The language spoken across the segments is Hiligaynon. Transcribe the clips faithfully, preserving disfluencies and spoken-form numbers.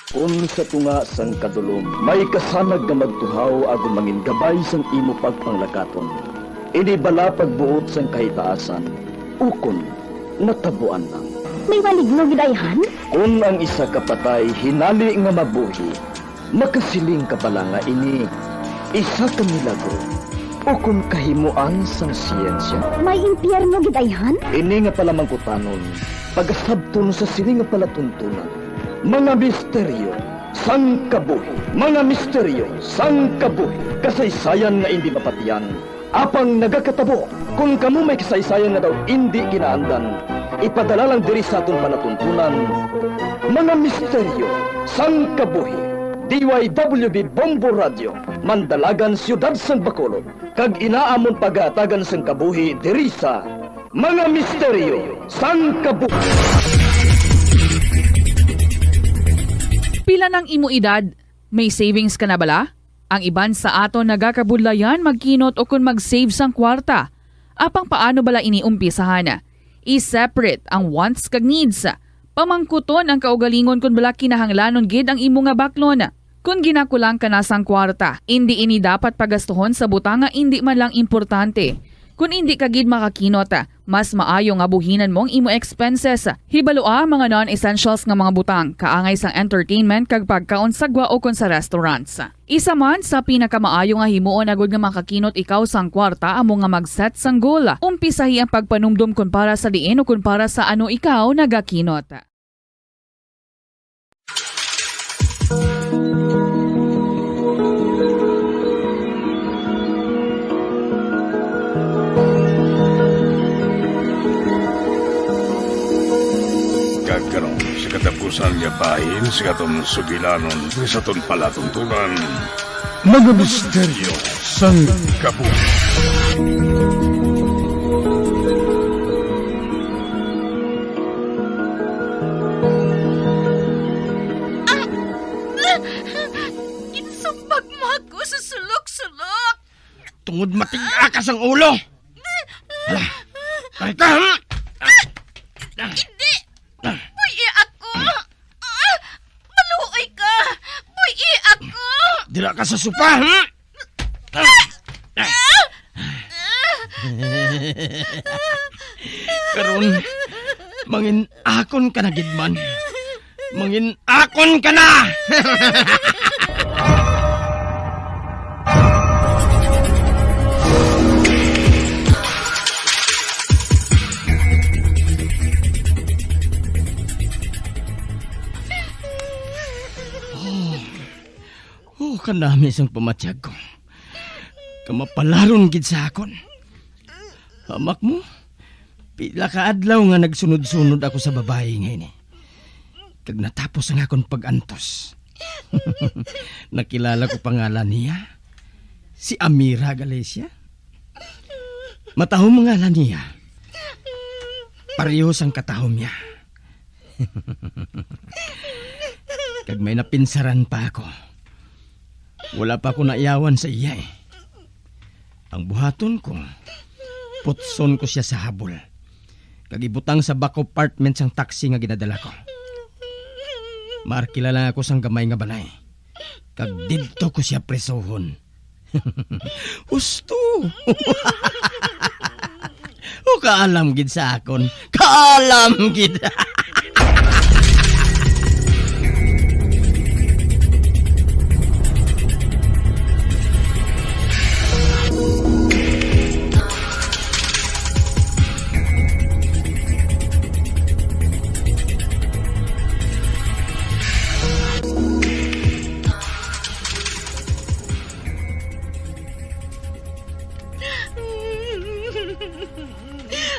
Kon sa tunga sang kadulom may kasanag nga magtuhaw agod mangin gabay sang imo pagpanglakaton, ini bala pagbuot sang kahitaasan, ukon natabuan lang. May maligno gid, ayhan? Kon ang isa ka patay hinali nga mabuhi, makasiling ka bala nga ini isa ka milagro ukon kahimoan sang siyensya? May impyerno gid, ayhan? Ini nga palamangkutanon, pagasabton sa sini nga palatuntunan. Mga misteryo sang kabuhi. Mga misteryo sang kabuhi. Kasaysayan nga indi mapatian, apang nagakatabo. Kon kamo may kasaysayan nga daw indi kinaandan, ipadala lang diri sa aton palatuntunan. Mga misteryo sang kabuhi. D Y W B Bombo Radio, Mandalagan, Siyudad sang Bacolod, kag ina amon pagahatagan sang kabuhi diri sa Mga Misteryo sang Kabuhi. Pila nang imo edad? May savings ka na bala? Ang iban sa aton nagakabudlayan magkinot ukon mag-save sang kwarta. Apang paano bala ini umpisahan? I-separate ang wants kag needs. Pamangkuton ang kaugalingon kon bala kinahanglanon gid ang imo nga baklon. Kon ginakulang ka na sang kwarta, indi ini dapat pagastuhon sa butang nga indi man lang importante. Kon indi ka gid makakinot, mas maayo nga buhinan mo ang imo expenses. Hibalua ang mga non-essentials nga mga butang, kaangay sang entertainment kag pagkaon sa gwa ukon sa restaurants. Isa man sa pinakamaayo nga himuon agod nga makakinot ikaw sang kwarta amo nga mag-set sang goal. Umpisahi ang pagpanumdom kon para sa diin o kon para sa ano ikaw nagakinot. Kag karon, sa katapusan nga bahin sa aton sugilanon, sa aton palatuntunan, mga misteryo sang kabuhi. Ah! Ginsumbag mo ako sa sulok-sulok. Tungod matig-a ka sang ulo. Hala, kari ka, hmm? Hindi! Buy-i ako! Ah! Maluoy ka! Buy-i ako! Dira ka sa sopa, hmm? Karon, mangin-akon ka na gid man. Mangin-akon ka na! Oh. Oh, kanami sang pamatyag ko. Kamapalaron gid sa akon. Hamak mo, pila ka adlaw nga nagsunod-sunod ako sa babayi nga ini. Kag natapos ang akon pag-antos. Nakilala ko pa ngalan niya. Si Amira gali siya. Matahom ang ngalan niya. Pareho sang katahom niya. Kag may napinsaran pa ako. Wala pa ako naiyawan sa iya, eh. Ang buhaton ko, putson ko siya sa habol, kag ibutang sa back compartment sang taxi nga ginadala ko. Maarkila lang ako sang gamay nga balay, kag didto ko siya prisohon. Husto! O, kaalam gid sa akon. Kaalam gid!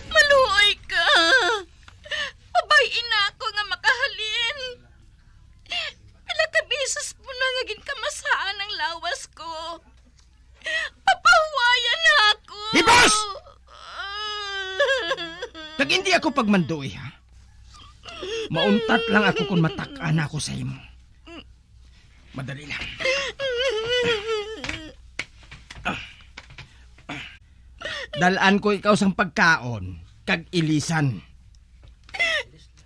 Maluoy ka! Pabay-i na ako nga makahalin! Pila ka beses mo na nga ginkamasaan ang lawas ko! Papahuwayan na ako! Hibos! Kag hindi ako pagmanduoy, ha? Mauntat lang ako kung matak-an ako sa imo. Madali lang. Dal-an ko ikaw sang pagkaon kag ilisan.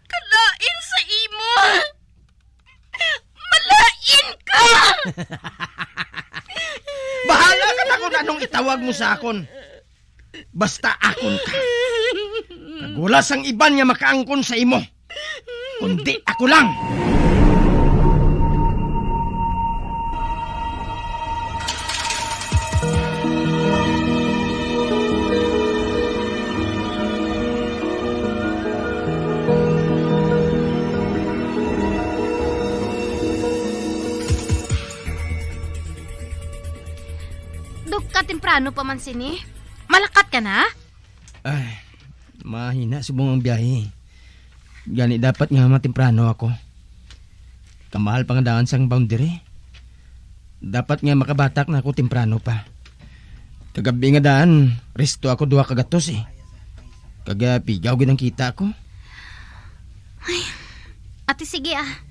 Kalain sa imo! Bahala ka na kung anong itawag mo sa akon. Basta akon ka. Kag wala sang iban nga makaangkon sa imo, kundi ako lang. Dok, katemprano pa man sini. Malakat ka na? Ay, mahina subong ang biyahe. Gani dapat nga matemprano ako. Kamahal pa nga daan sang boundary. Dapat nga makabatak na ako temprano pa. Kagabi nga daan, resto ako duha ka gatos eh. Kag, ah, pigaw gid ang kita ko. Ay, ate, sige ah.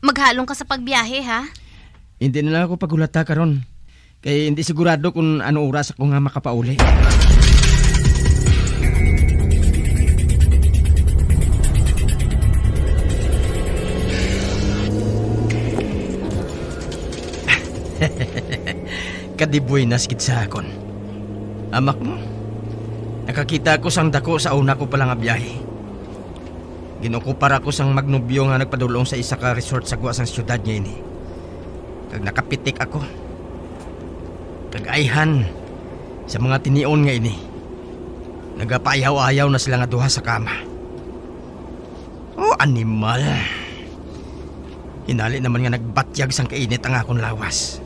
Maghalong ka sa pagbiyahe, ha? Hindi na lang ako paghulata karon. Kay hindi sigurado kung ano oras ako nga makapauli. Kadibuenas gid sa akon. Amak mo, nakakita ako sang dako sa una ko pa lang nga biyahe. Ginokupar ako sang magnobyo nga nagpadulong sa isa ka resort sa gwa sang siyudad nga ini. Kag nakapitik ako. Kag ayhan sa mga tinion nga ini, nagapaayaw-ayaw na sila nga duha sa kama. Oh, animal. Hinali naman nga nagbatyag sang kainit ang akon lawas.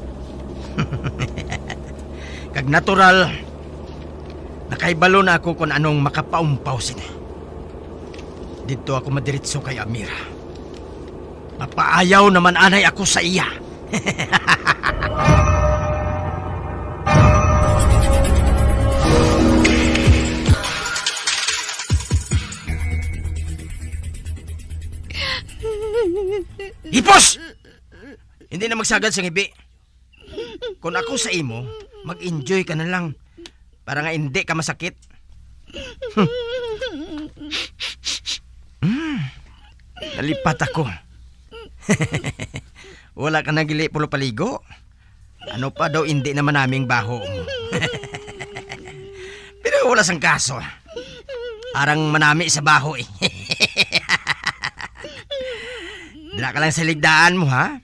Kag natural, nakahibalo na ako kon anong makapaumpaw sini. Didto ako madiretso kay Amira. Mapaayaw naman anay ako sa iya. Hipos! Hindi na magsagad sa ngibi. Kung ako sa imo, mag-enjoy ka na lang para nga hindi ka masakit. Hmm. Hmm. Nalipat ako. Wala ka na gili pulupaligo? Ano pa daw, hindi naman naming baho mo. Pero wala sang kaso. Arang manami sa baho eh. Dira ka lang sa ligdaan mo, ha?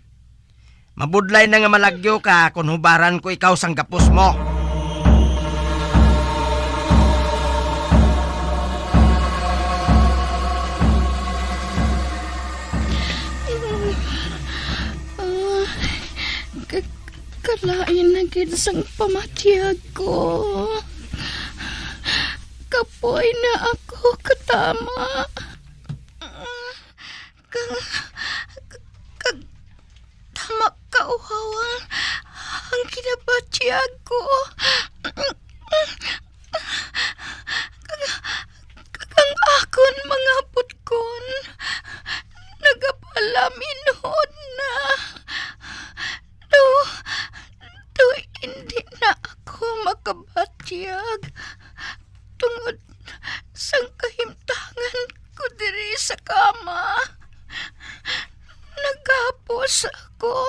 Mabudlay na nga malagyo ka kon hubaran ko ikaw sang gapos mo. Ah, ka-, kalain na gid sang pamatyag ko. Kapoy na ako katama. Kag, kag tama kauhaw ang, ang ginabatyag ko. Kag, kag ang akon mga butkon nagapalaminhod na. Do, do hindi na ako makabatyag tungod sang kahimtangan ko diri sa kama. Nagapos ako.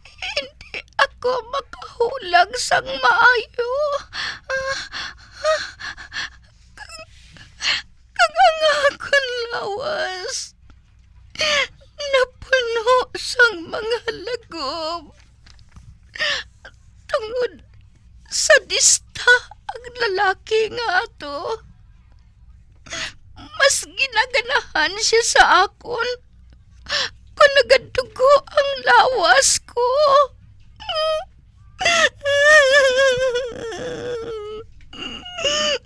Hindi ako makahulag sang maayo. Kag, kag ang akon lawas napuno sang mga lagob. Tungod sa dista ang lalaki nga ato, mas ginaganahan siya sa akon kon nagadugo ang lawas ko.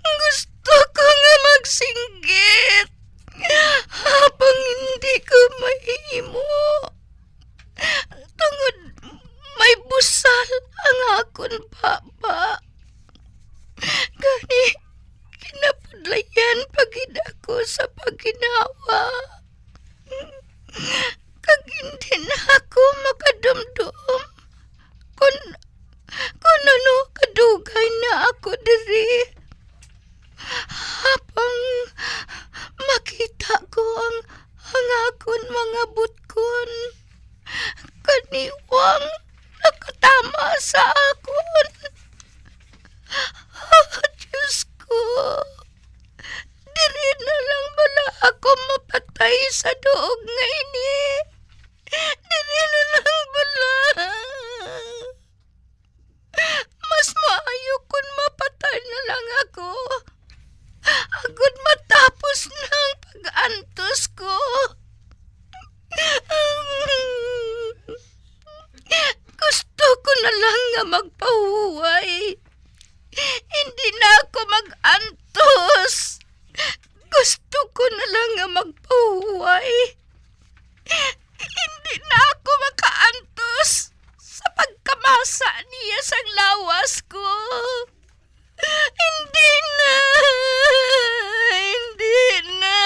Gusto ko nga magsinggit, apang hindi ko mahimo. Tungod may busal ang akon baba. Gani, kinapudlayan pa gid ako sa pagginhawa. Kag hindi na ako makadumdom kon, kon ano kadugay na ako diri. Apang makita ko ang, ang akon mga butkon, kan ni Wang nakatama sa akon. Ah, Diyos ko, diri na lang bala ako mapatay sa duog nga ini? Diri na lang bala. Mas maayo kon mapatay na lang ako, agod matapos na ang pag-antos ko. Gusto ko na lang nga magpahuway. Hindi na ako mag-antos. Gusto ko na lang nga magpahuway. Hindi na ako makaantos sa pagkamasa niya sang lawas ko. Hindi na! Hindi na!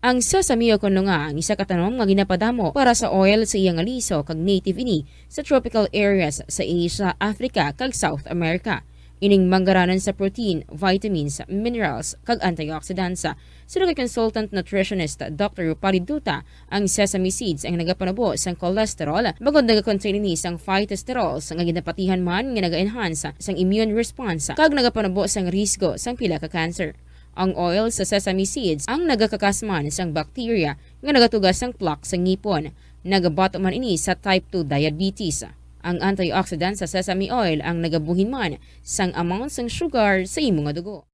Ang sesame o kon nga ang isa ka tanom nga ginapadamo para sa oil sa iya nga liso kag native ini sa tropical areas sa Asia, Africa, kag South America. Ining manggaranan sa protein, vitamins, minerals, kag antioxidants. Suno kay consultant nutritionist Doctor Rupali Duta, ang sesame seeds ang nagapanubo sang cholesterol, bangod nagakontain ini sang phytosterols nga ginapatihan man nga naga-enhance sang immune response kag nagapanubo sang risgo sang pila ka cancer. Ang oil sa sesame seeds ang nagakakas man sang bacteria nga nagatuga sang plaque sa ngipon. Nagabato man ini sa type two diabetes. Ang antioxidant sa sesame oil ang nagabuhin man sang amount sang sugar sa imo nga dugo.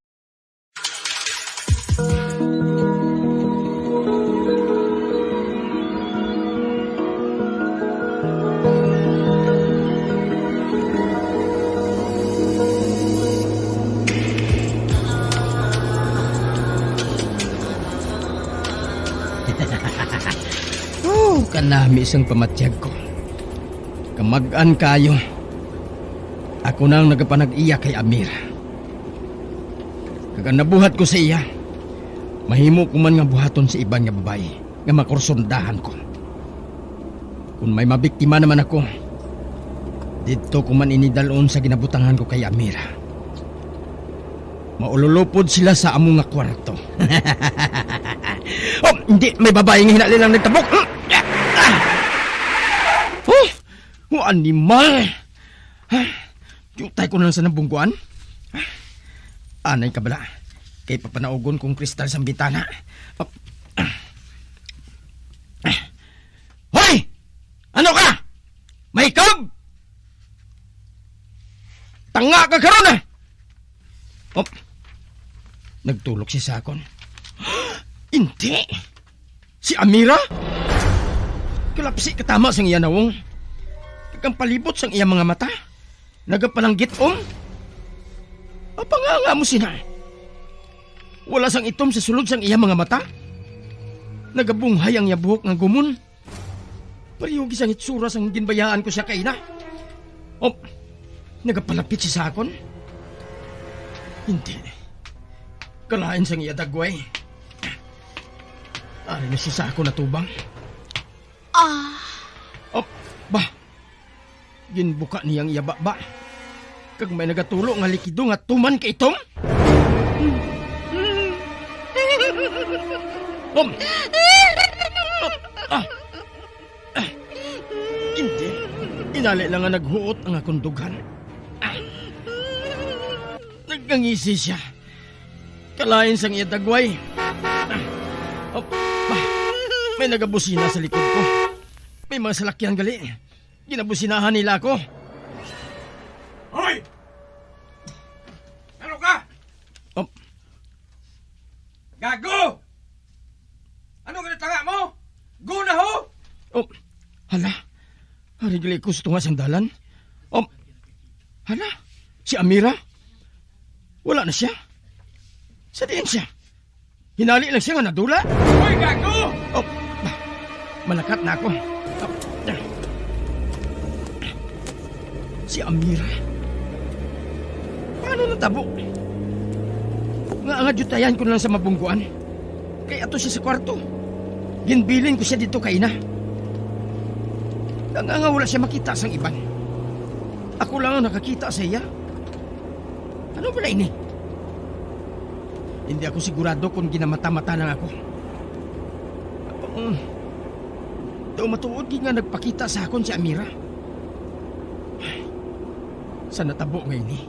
Oh, kanami sang pamatyag ko. Kamag-an kayo. Ako na ang nagapanag-iya kay Amira. Kag ang nabuhat ko sa iya, mahimo ko man nga buhaton sa iban nga babayi nga makursundahan ko. Kon may mabiktima naman ako, didto ko man ini dal-on sa ginabutangan ko kay Amira. Maululupod sila sa amo nga kwarto. Oh, hindi, may babayi nga hinali lang nagtabok. Oh, oh, animal. Diutay ko na lang sa nabungguan. Anay ka bala. Kay papanaugon kong kristal sa bintana. Hoy! Ano ka? Mahikab? Tanga ka karon, ah! Oh, nagtulok siya sa akon. Hindi! Si Amira? Kalapsi katama sang iya nawong. Kag ang palibot sang iya mga mata nagapalanggit-om. Apanganga mo sina. Wala sang itom sa sulod sang iya mga mata. Nagabunghay ang iya buhok nga gumon. Pareho gid sang hitsura sang ginbayaan ko siya kaina. Oh, nagapalapit siya sa akon. Hindi. Kalain sang iya dagway. Ari na siya sa akon atubang. Ah. Oh, ba? Ginbuka niya ang iya baba. Kag may nagatulo nga likido nga tuman ka itom. Um. Ah. Ah. Hindi. Inali lang nga naghuot ang akong dughan. Ah. Nagkangisi siya. Kalain sang iya dagway. Ah. Oh, ba? May nagabusina sa likod ko. May mga salakyan gali. Ginabusinahan nila ako. Hoy! Ano ka? Oh. Gago! Ano ginatanga mo? Go na, ho! Oh, hala. Hari gali ko sa tunga sang dalan. Oh, hala. Si Amira? Wala na siya. Sa diin siya? Hinali lang siya nga nadula. Hoy, gago! Oh, malakat na ako. Oh. Si Amira? Paano natabo? Nga nga diyutayan ko na lang sa mabungguan. Kay ato siya sa kwarto. Ginbilin ko siya dito kaina. Nga nga wala siya makita sang iban. Ako lang ang nakakita sa iya. Ano pala ini? Hindi ako sigurado kung ginamata-mata lang ako. Apang, daw matuod gid nga nagpakita sa akon si Amira. Sa natabo nga ini,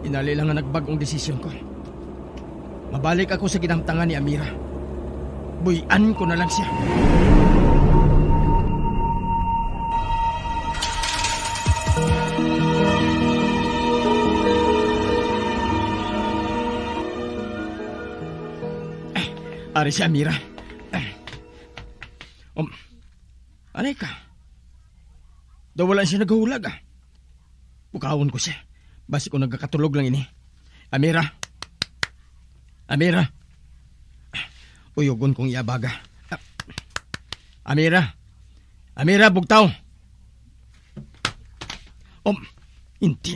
inali lang nga nagbag-ong desisyon ko. Mabalik ako sa ginamtangan ni Amira. Buy-an ko na lang siya. Ari si Amira. Um, anay ka? Daw wala siya naghulag, ah. Bukawon ko siya. Basi ko nagakatulog lang ini. Amira. Amira. Uyugon kong iya baga. Amira. Amira, bugtaw. Um, hindi.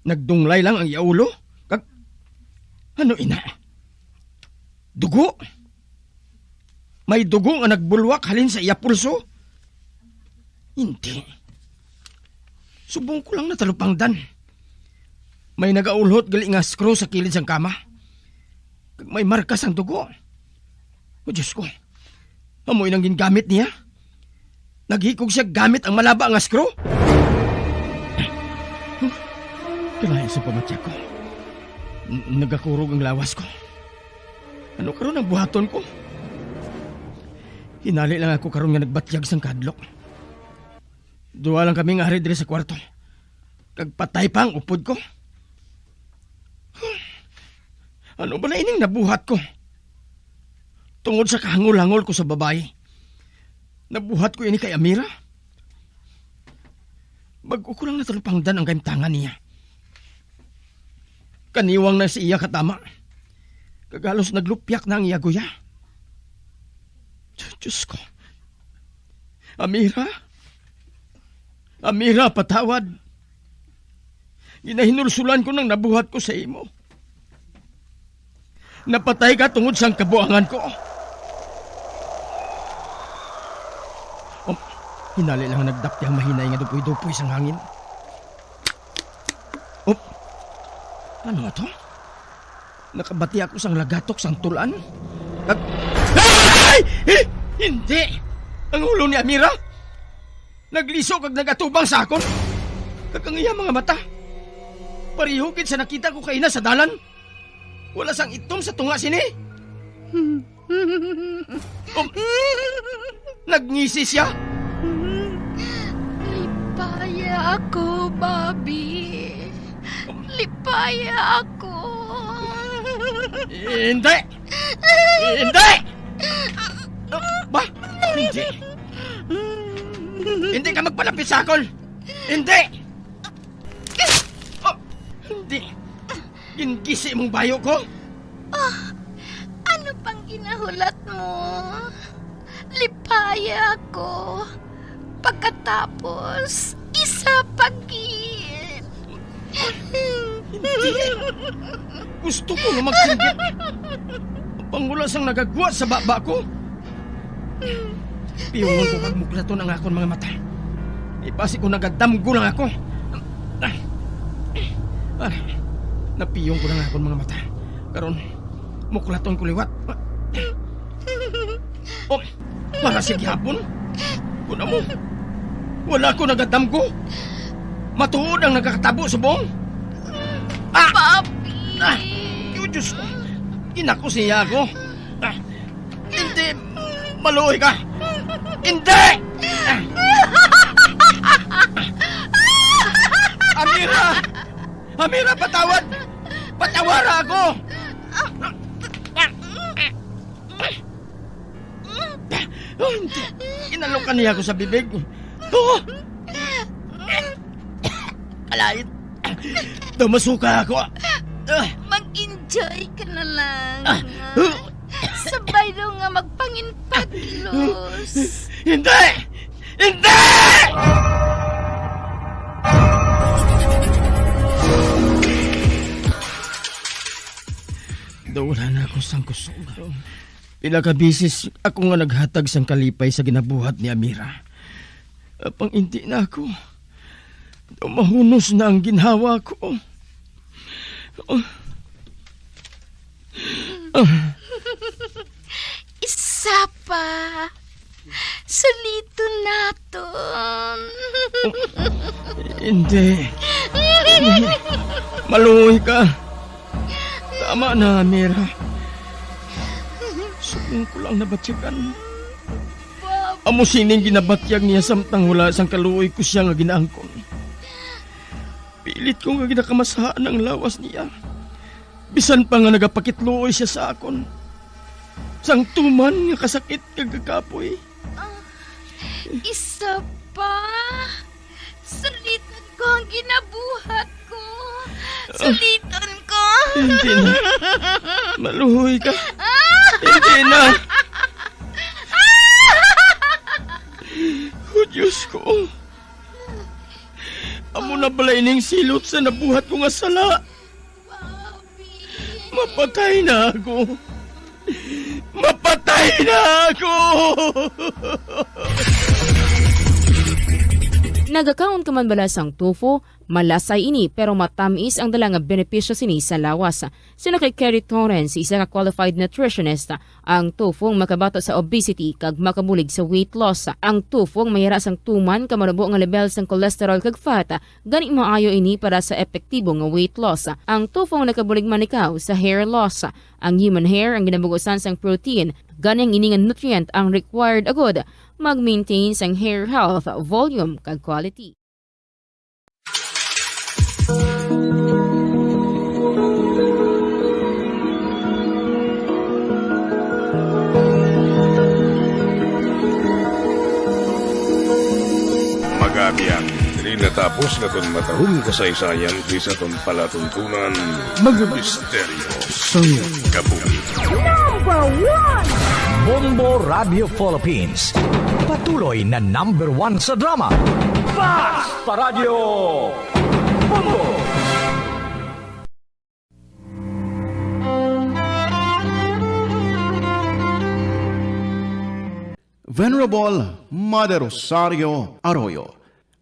Nagdunglay lang ang iya ulo. Kag, ano ina? Dugo? May dugo nga nagbulwak halin sa iya pulso? Hindi. Subong ko lang natalupangdan. May nagaulhot gali nga screw sa kilid sang kama. Kag may marka sang dugo. O Diyos ko, amo inang gingamit niya? Naghikog siya gamit ang malaba nga screw? Kalain sa pamatya ko. N- nagakurog ang lawas ko. Ano karon ang buhaton ko? Hinali lang ako karon nga nagbatyag sang kahadlok. Duha lang kami nga ari diri sa kwarto. Kag patay pa ang upod ko. Ano ba na ining nabuhat ko? Tungod sa kahangol-hangol ko sa babayi, nabuhat ko ini kay Amira. Bag-o ko lang natalupangdan ang kahimtangan niya. Kaniwang na sa iya katama. Kag halos naglupyak na ang iya guya. Diyos ko. Amira? Amira, patawad. Ginahinulsulan ko nang nabuhat ko sa imo. Napatay ka tungod sang kabuangan ko. Oh, hinali lang nagdapti ang mahinay nga dupoy-dupoy sang hangin. Oh, ano to? Nakabati ako sang lagatok sang tulan. Nag-, ay! Eh, hindi! Ang ulo ni Amira nagliso kag nagatubang sa akon. Kag ang iya mga mata, pareho gid sa nakita ko kaina sa dalan. Wala sang itom sa tunga sini. Um, nagngisi siya. Lipaya ako, Bobby. Lipaya ako. Hindi! Hindi! Ba? Hindi! Hindi ka magpalapit sa akon! Hindi! Oh, hindi! Gingisi mong bayo ko! Ah, ano pang ginahulat mo? Lipaya ko. Pagkatapos, isa pa gid. Hindi. Gusto ko nga magsinggit. Pangula sang nagagwa sa baba ko. Piyungon ko kag muklaton ang akon mga mata. Ibasi ko nagadamgo lang ako. Ah, ah, napiyong ko lang akon mga mata. Karon, muklaton ko liwat. Oh, para sa gihapon. Kuna mo, wala ko nagadamgo. Matuod ang nagakatabo subong. Ah! Papi! Ah! Yo, Diyos ko. Ginako siya ako. Ah! Hindi! Maluoy ka! Hindi! Ah! Amira! Amira, patawad! Patawara ako! Oh, hindi. Inalokan niya ako sa bibig. Oh! Kalait. Daw masuka ako. Ah! Mag-enjoy ka na lang. Ah! Sabay daw nga magpanginpaglos. Hindi! Hindi! Daw wala na ako sang kusog. Pila ka bisis ako nga naghatag sang kalipay sa ginabuhat ni Amira. Apang indi na ako. Daw mahunos na ang ginhawa ko. Oh. Ah. Isa pa. Suliton naton. Hindi. Hindi. Maluoy ka. Tama na, Mira. Subong ko lang nabatyagan. Amo sining ginabatyag niya samtang wala sang kaluoy ko siya nga ginaangkon. Pilit ko nga ginakamasahaan ang lawas niya. Bisan pa nga nagapakitluoy siya sa akon. Sang tuman nga kasakit kag kakapoy. Ah, isa pa. Suliton ko ang ginabuhat ko. Suliton ko. Hindi na. Maluoy ka. Hindi na. Oh, Diyos ko. Amo na bala ining silot sa nabuhat ko nga sala. Mapatay na ako. Mapatay na ako! Nagakaon ka man bala sang tofu? Malasay ini, pero matamis ang dala nga benepisyo sini sa lawas. Suno kay Kerry Torrens, isa ka qualified nutritionist, ang tofu ang makabato sa obesity kag makabulig sa weight loss. Ang tofu ang mayara sang tuman ka manubo nga lebel sang cholesterol kag fat, gani maayo ini para sa epektibo nga weight loss. Ang tofu ang nakabulig man ikaw sa hair loss. Ang human hair ang ginabugusan sang protein, gani ang ini nga nutrient ang required agud mag-maintain sang hair health, volume, kag quality. Mga abyan, diri natapos naton matahong kasaysayan diri sa aton palatuntunan, Mga Misteryo sang Kabuhi. Number one! Bombo Radio Philippines. Patuloy na number one sa drama. Fast Paradyo Bombo! Venerable Mother Rosario Arroyo,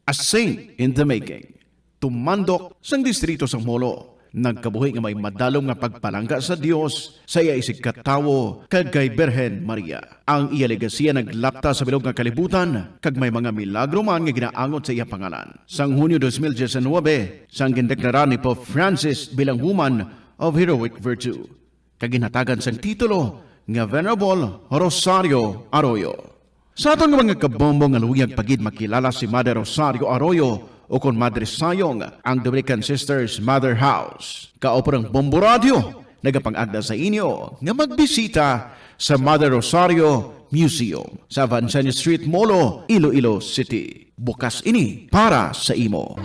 a saint in the making, tumandok sang distrito sang Molo, nagkabuhi nga may madalom nga pagpalangga sa Dios sa iya isigkatawo kag kay Birhen Maria. Ang iya legasiya naglapta sa bilog nga kalibutan, kag may mga milagro man nga ginaangot sa iya pangalan. Sang Hunyo dos mil diecinuebe, sang gindeklara ni Pope Francis bilang Woman of Heroic Virtue, kag ginhatagan sang titulo nga Venerable Rosario Arroyo. Sa aton nga mga kabombo nga luyag pa gid makilala si Mother Rosario Arroyo, ukon Madre Sayong, ang Dominican Sisters Mother House. Kaupo ang Bombo Radio nagapangagda sa inyo nga magbisita sa Mother Rosario Museum sa Avanzani Street, Molo, Iloilo City. Bukas ini para sa imo.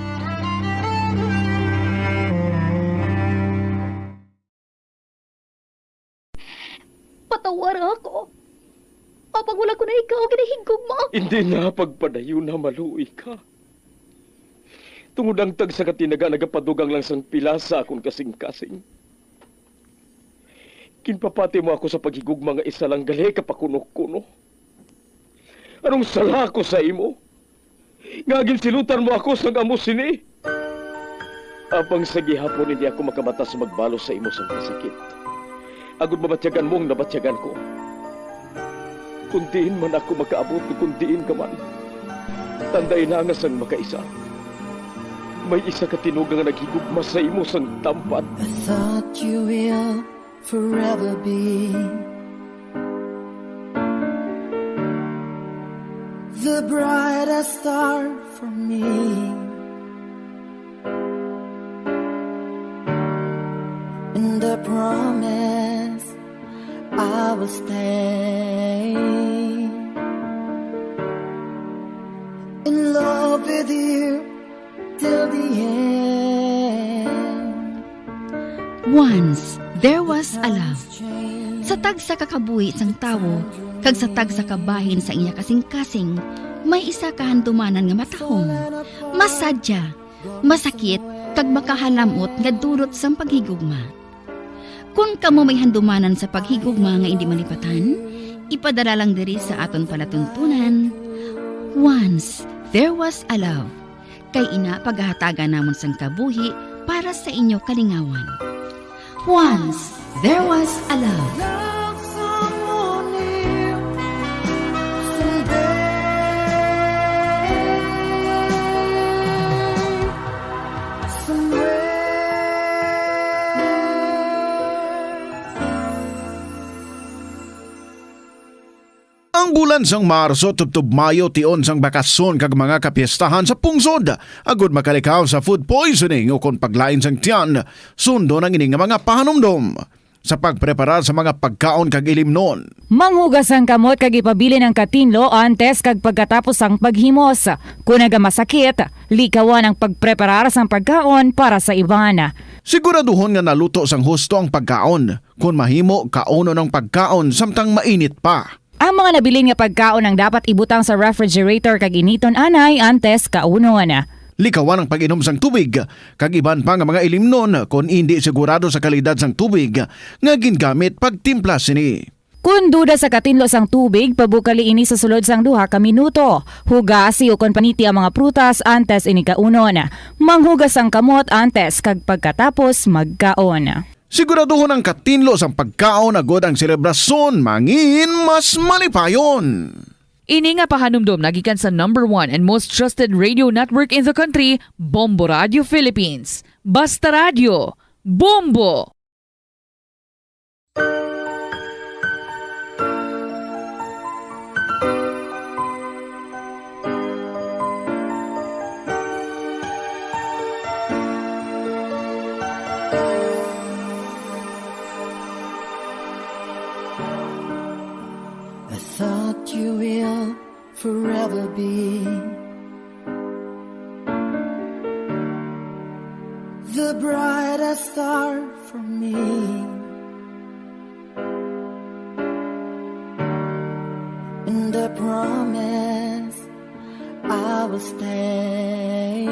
Patawara ako. Apang wala ko na ikaw ginahigugma. Hindi na pagpadayon na maluoy ka. Tungod ang tagsa ka tinaga nagapadugang lang sang pila sa akon kasing-kasing. Ginpapati mo ako sa paghigugma nga isa lang gali ka pakuno-kuno. Anong sala ko sa imo? Nga ginsilutan mo ako sang amo sini? Apang sa gihapon hindi ako makamata sa magbalos sa imo sang kasakit, agod mabatyagan mo ang nabatyagan ko. Kung diin man ako makaabot, kung diin ka man, tandai na nga sang makaisa, may isa ka tinuga nga naghigugma sa imo sang tampad. I thought you will forever be the brightest star for me. And I promise I will stay in love with you till the end. Once there was a love. Sa tagsa ka kabuhi sang tawo kag sa tagsa ka bahin sang iya kasing-kasing, may isa ka handumanan nga matahom, masadya, masakit, kag makahalam-ot nga dulot sang paghigugma. Kon kamo may handumanan sa paghigugma nga indi malipatan, ipadala lang diri sa aton palatuntunan. Once there was a love. Kay ina pagahatagan namon sang kabuhi para sa inyo kalingawan. Once There was a love. Love someone new someday. Somewhere. Ang bulan sang Marso tubtob Mayo tion sang bakasyon kag mga kapiestahan sa pungsod, agud makalikaw sa food poisoning ukon paglain sang tiyan. Sundon ang ini nga mga pahanumdom sa pagpreparar sa mga pagkaon kag ilimnon. Manghugas ang kamot kag ipabilin ang katinlo antes kag pagkatapos sang paghimos. Kon nagamasakit, likawan ang pagpreparar sang pagkaon para sa iban. Siguraduhon nga naluto sang husto ang pagkaon. Kon mahimo, kaunon ang pagkaon samtang mainit pa. Ang mga nabilin nga pagkaon ang dapat ibutang sa refrigerator kag initon anay antes kaunon. Likawan ang pag-inom sang tubig kag iban pa nga mga ilimnon kon indi sigurado sa kalidad sang tubig nga gingamit pagtimpla sini. Kon duda sa katinlo sang tubig, pabukali ini sa sulod sang duha ka minuto. Hugasi ukon paniti ang mga prutas antes ini kaunon. Manghugas ang kamot antes kag pagkatapos magkaon. Siguraduhon ang katinlo sang pagkaon agud ang selebrasyon mangin mas malipayon. Ini nga pahanumdom nagikan sa number one and most trusted radio network in the country, Bombo Radio Philippines. Basta Radio, Bombo! I thought you will forever be the brightest star for me. And I promise I will stay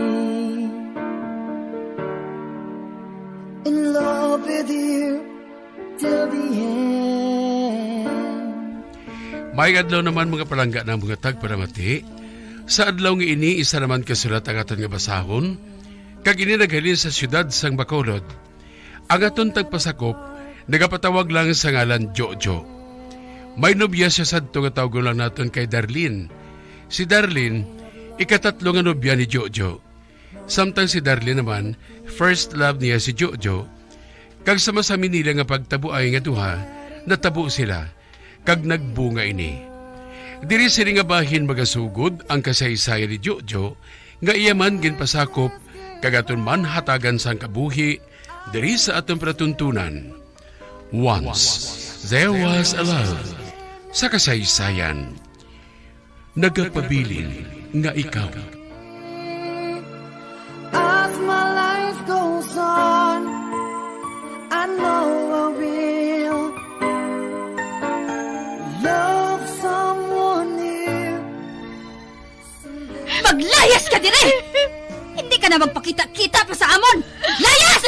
in love with you till the end. Maayong adlaw naman, mga palangga, nga mga tagpalamati. Sa adlaw nga ini, isa naman ka sulat ang aton nga basahon, kag ini naghalin sa siyudad sang Bacolod. Ang aton tagpasakop nagapatawag lang sa ngalan Jojo. May nobya siya sadto nga tawgon lang naton kay Darlene. Si Darlene, ikatatlo nga nobya ni Jojo. Samtang si Darlene naman, first love niya si Jojo, kag sa masami nila nga pagtabuay nga duha, natabo sila, kag nagbunga ini. Diri sini nga bahin magasugod ang kasaysayan ni Jojo, nga iya man ginpasakop, kag aton man hatagan sang kabuhi diri sa aton palatuntunan. Once, there was a love sa kasaysayan. Nagapabilin nga ikaw. As my life goes on, I know I will love someone new. Maglayas ka diri! Hindi ka na magpakita-kita pa sa amon! Layas!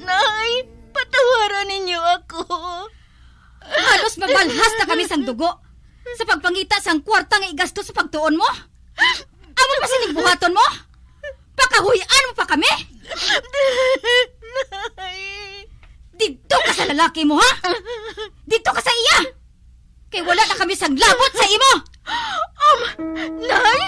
Nay, patawaran ninyo ako. Halos mabalhas na kami sang dugo sa pagpangita sang kwarta nga igasto sa pagtuon mo. Amo pa sining buhaton mo? Pakahuy-an mo pa kami? Nay. Didto ka sa lalaki mo, ha? Didto ka sa iya. Kay wala na kami sang labot sa imo. Um, Nay?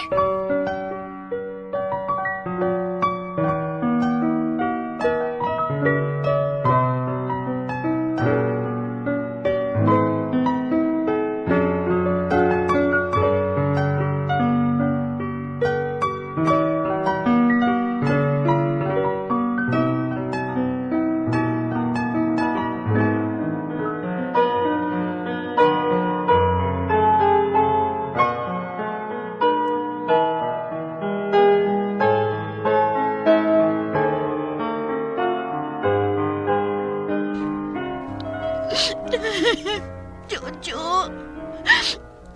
Jojo,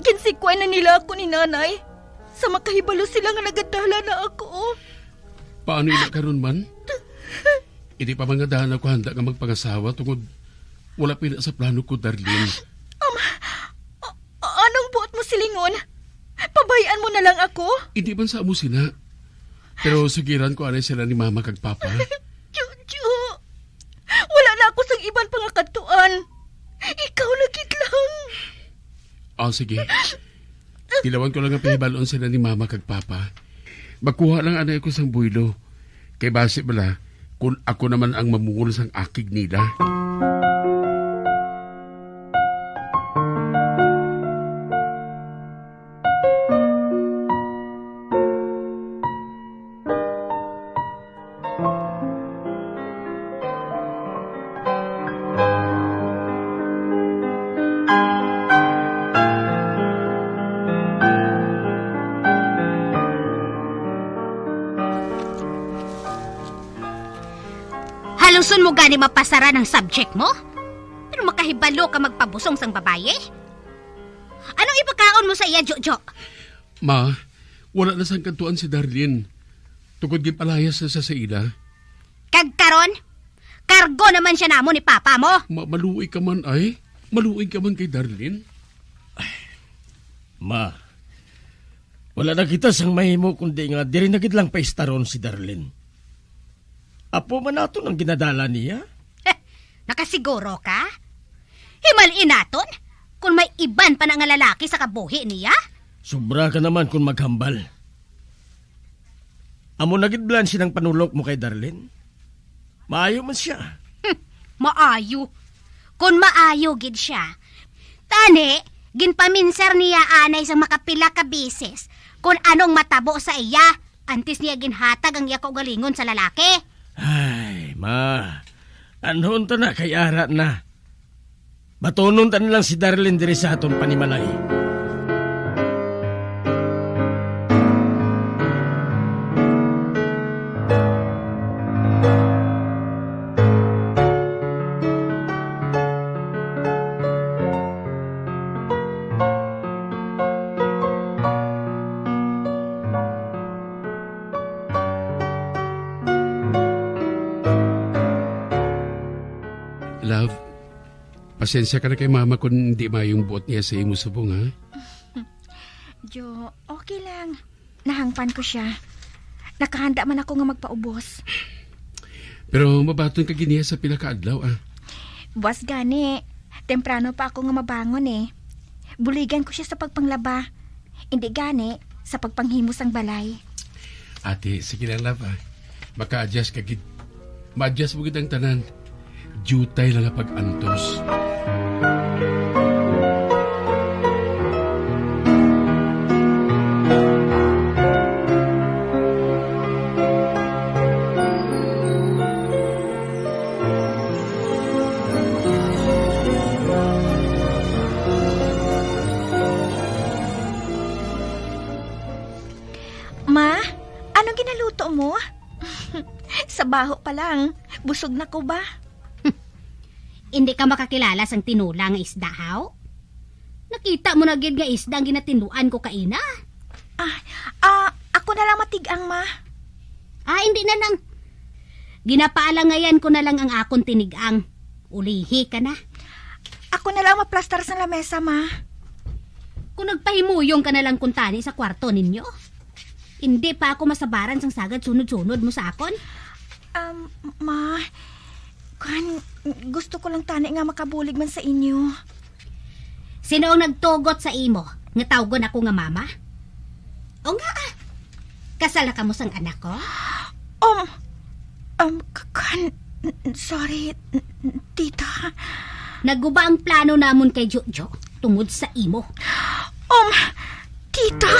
ginsikway na nila ako ni Nanay sa makahibalo sila nga nagadala na ako. Paano ina karon man? Hindi pa man gani ako handa nga magpangasawa tungod wala pa ina sa plano ko, Darlene. Um, a-, anong buot mo silingon? Pabay-an mo na lang ako? Hindi man sa amo sina. Pero sugiran ko anay sila ni Mama kag Papa. Jojo, wala na ako sang iban pa nga kadtuan. O, sige. Tilawan ko lang ang pahibal-on sila ni Mama kag Papa. Magkuha lang anay ako sang buylo. Kay basi bala, kung ako naman ang mamungol sang akig nila. Haluson mo gani mapasaran ang subject mo? Pero makahibalo ka magpabusong sang babayi? Anong ipakaon mo sa iya, Jojo? Ma, wala na sang kadtuan si Darlene. Tungod ginpalayas na sa sa ila. Kag karon, kargo naman siya namo ni Papa mo. Ma, maluoy ka man ay. Maluoy ka man kay Darlene. Ma, wala na kita sang mahimo kundi nga diri na gid lang paistaron si Darlene. Apo man naton ang ginadala niya. Heh, nakasiguro ka? Himali naton kung may iban pa na nga lalaki sa kabuhi niya? Sobra ka naman kung maghambal. Amo na gid, Blanche, ang panulok mo kay Darlene. Maayo man siya. Hmm, maayo. Kung maayo gid siya. Tani, ginpaminsar niya anay sang makapila ka bisis kung anong matabo sa iya antes niya ginhatag ang iya kaugalingon sa lalaki. Ay, ma. Anhon ta na kay ara na. Batunon ta na lang si Darlene diri sa aton panimalay. Love, pasensya ka na kay Mama kung hindi maayong buot niya sa imo subong, ha? Jo, okay lang. Nahangpan ko siya. Nakahanda man ako nga magpaubos. Pero mabaton ka gid niya sa pila ka adlaw, ah. Buwas gani, temprano pa ako nga mabangon, eh. Buligan ko siya sa pagpanglaba. Indi gani, sa pagpanghimo sang balay. Ate, sige lang, love, ah. Maka-adjust ka gid. Ma-adjust mo gid ang tanan. Diutay lang nga pag-antos. Ma, ano ginaluto mo? Sa baho pa lang, busog na ko ba? Hindi ka makakilala sang tinula nga isda, haw? Nakita mo na gid nga isda ang ginatinluan ko kaina. Ah, ah, ako na lang matig-ang, ma. Ah, hindi na lang. Ginapaalangayan ko na lang ang akon tinig-ang. Ulihi ka na. Ako na lang maplastar sa lamesa, ma. Kung nagpahimuyong ka na lang kuntani sa kwarto ninyo, hindi pa ako masabaran sang sagad sunod-sunod mo sa akon. Um, ma, kan, gusto ko lang tani nga makabulig man sa inyo. Sino ang nagtugot sa imo nga tawgon ako nga mama? O nga, ah, kasal na kamo sang anak ko? Um, um, k-, kan, sorry, tita. Naguba ang plano namon kay Jojo tungod sa imo. Um, tita?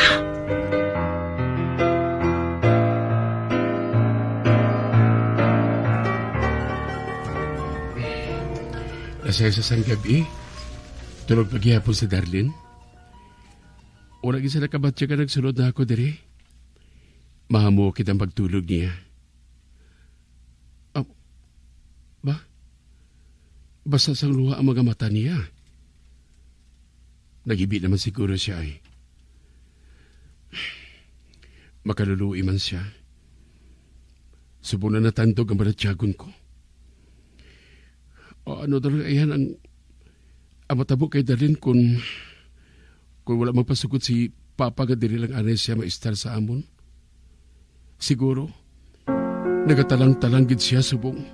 Alas sais sang gab-i, tulog pa gihapon si Darlene. Wala gid sila kabatya nga nagsulod na ako diri. Mahamukit ang pagtulog niya. Ah, ba? Basa sang luha ang mga mata niya. Naghibi naman siguro siya, ay. Makaluluoy man siya. Subong na natandog ang balatyagon ko. O, ano talaga iyan ang, ang matabo kay Darlene kung, kung wala magpasugot si Papa nga diri lang anay siya maistar sa amon? Siguro, nagatalang-talang gid siya subong.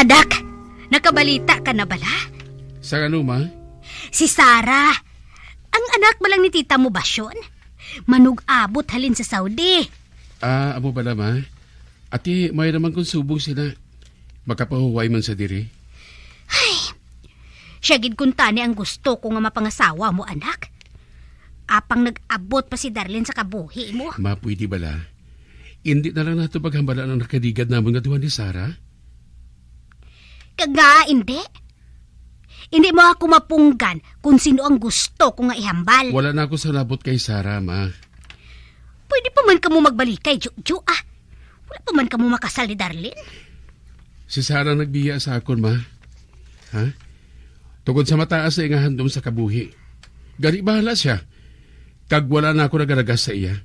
Dak, nakabalita ka na bala? Sa ano, ma? Si Sarah, ang anak bala ni tita mo, Basyon, manug-abot halin sa Saudi. Ah, amo bala, ma? Ati, may naman kung subong sila. Makapahuway man sa diri. Ay, siya gid kuntani ang gusto ko nga mapangasawa mo, anak. Apang nag-abot pa si Darlene sa kabuhi mo. Ma, pwede bala? Hindi na lang nato paghambalan ang nakaligad namon nga duha ni Sarah? Kag nga, hindi. Hindi mo ako mapunggan kung sino ang gusto ko nga ihambal. Wala na ako sa labot kay Sarah, ma. Pwede pa man kamo magbalikay, Jojo, ah. Wala pa man kamo makasal ni Darlene. Si Sarah nagbiya sa akon, ma. Ha? Tungod sa mataas na nga handom sa kabuhi. Gani bahala siya. Kag wala na ako nagalagas sa iya.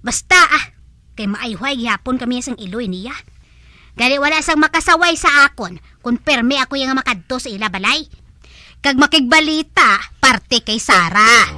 Basta, ah, kay maayuhay gihapon kami sang iloy niya. Gani wala sang makasaway sa akon kon permi ako iya nga makadto sa ila balay. Kag makigbalita parte kay Sarah.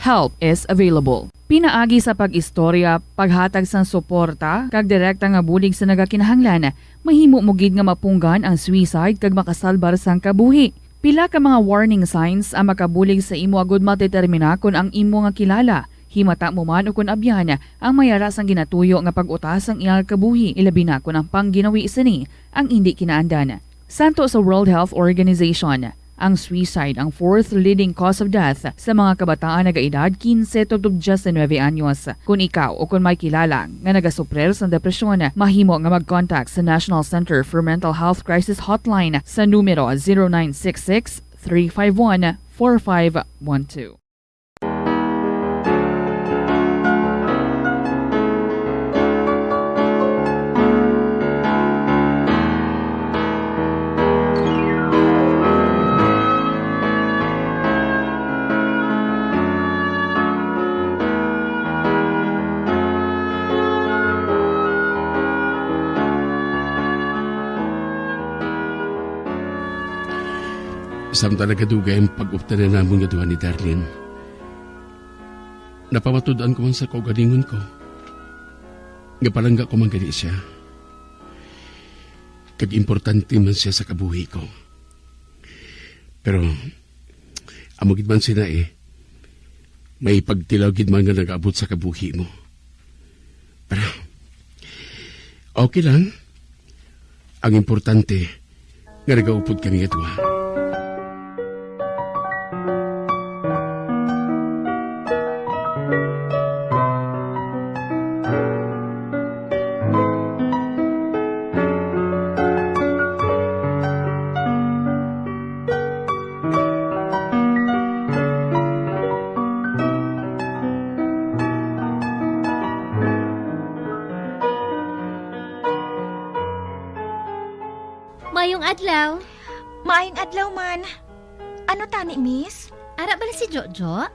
Help is available. Pinaagi sa pag-istorya, paghatag sang suporta, kag direkta nga bulig sa nagakinahanglan, mahimo mo gid nga mapunggan ang suicide kag makasalbar sang kabuhi. Pila ka mga warning signs ang makabulig sa imo agud madetermina kon ang imo nga kilala, himata mo man ukon abyan, ang may ara sang ginatuyo nga pag-uta sang iyang kabuhi, ilabi na kon ang pangginawi sini ang indi kinaandan. Santo sa World Health Organization, ang suicide ang fourth leading cause of death sa mga kabataan nagaedad quince tubtob diyes nuebe anyos. Kon ikaw o kon may kilala nga nagasuprir sang depresyon, mahimo nga mag-contact sa National Center for Mental Health Crisis Hotline sa numero zero nine six six, three five one, four five one two. Samtang nagadugay ang pag-uptanan namon nga duha ni Darlene, napamatud-an ko man sa kaugalingon ko nga palangga ko man gani siya, kag importante man siya sa kabuhi ko. Pero amo gid man sina, eh, may pagtilaw gid man nga nag-abot sa kabuhi mo. Pero okay lang. Ang importante, nga nagaupod kami nga duha. Mayong adlaw. Maayong adlaw man. Ano tani, miss? Ara bala si Jojo?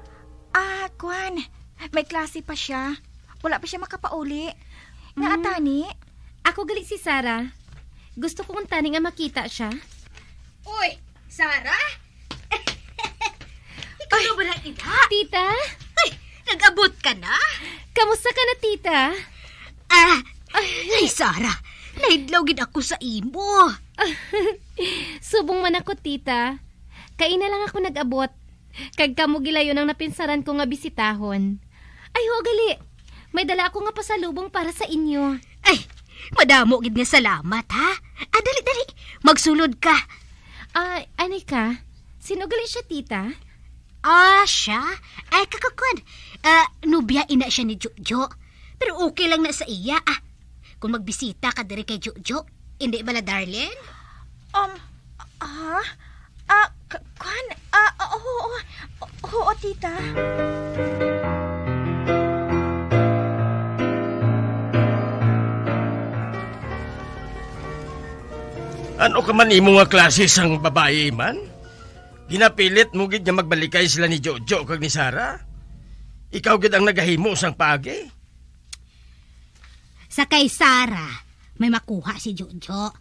Ah, kwan. May klase pa siya. Wala pa siya makapauli. Nga Mm. atani? Ako gali si Sarah. Gusto ko kuntani nga makita siya. Uy, Sarah? Ikaw Ay. na ba lang ina? Tita? Ay, nag-abot ka na? Kamusta ka na, tita? Ah, Ay. Ay, Sarah, naidlaw gid ako sa imo. Subong man ako, tita. Kaina lang ako nag-abot. Kag kamo gilayon ang napinsaran ko nga bisitahon. Ay, ho, gali. May dala ako nga pasalubong para sa inyo. Ay, madamo gid nga salamat, ha? Ah, dali, dali. Magsulod ka. Ah, ani ka? Sino gali siya, tita? Ah, siya? Ay, kakakon. Ah, nobya ina siya ni Jojo. Pero okay lang na sa iya, ah. Kung magbisita ka diri kay Jojo, hindi bala, Darlene? Um, ah? Ah, k-, kwan? Ah, oo, oo. Oo, tita. Ano ka man imo nga klase sang babayi man? Ginapilit mo gid nga magbalikay sila ni Jojo kag ni Sarah? Ikaw gid ang nagahimo sang paagi. Sa kay Sarah, may makuha si Jojo.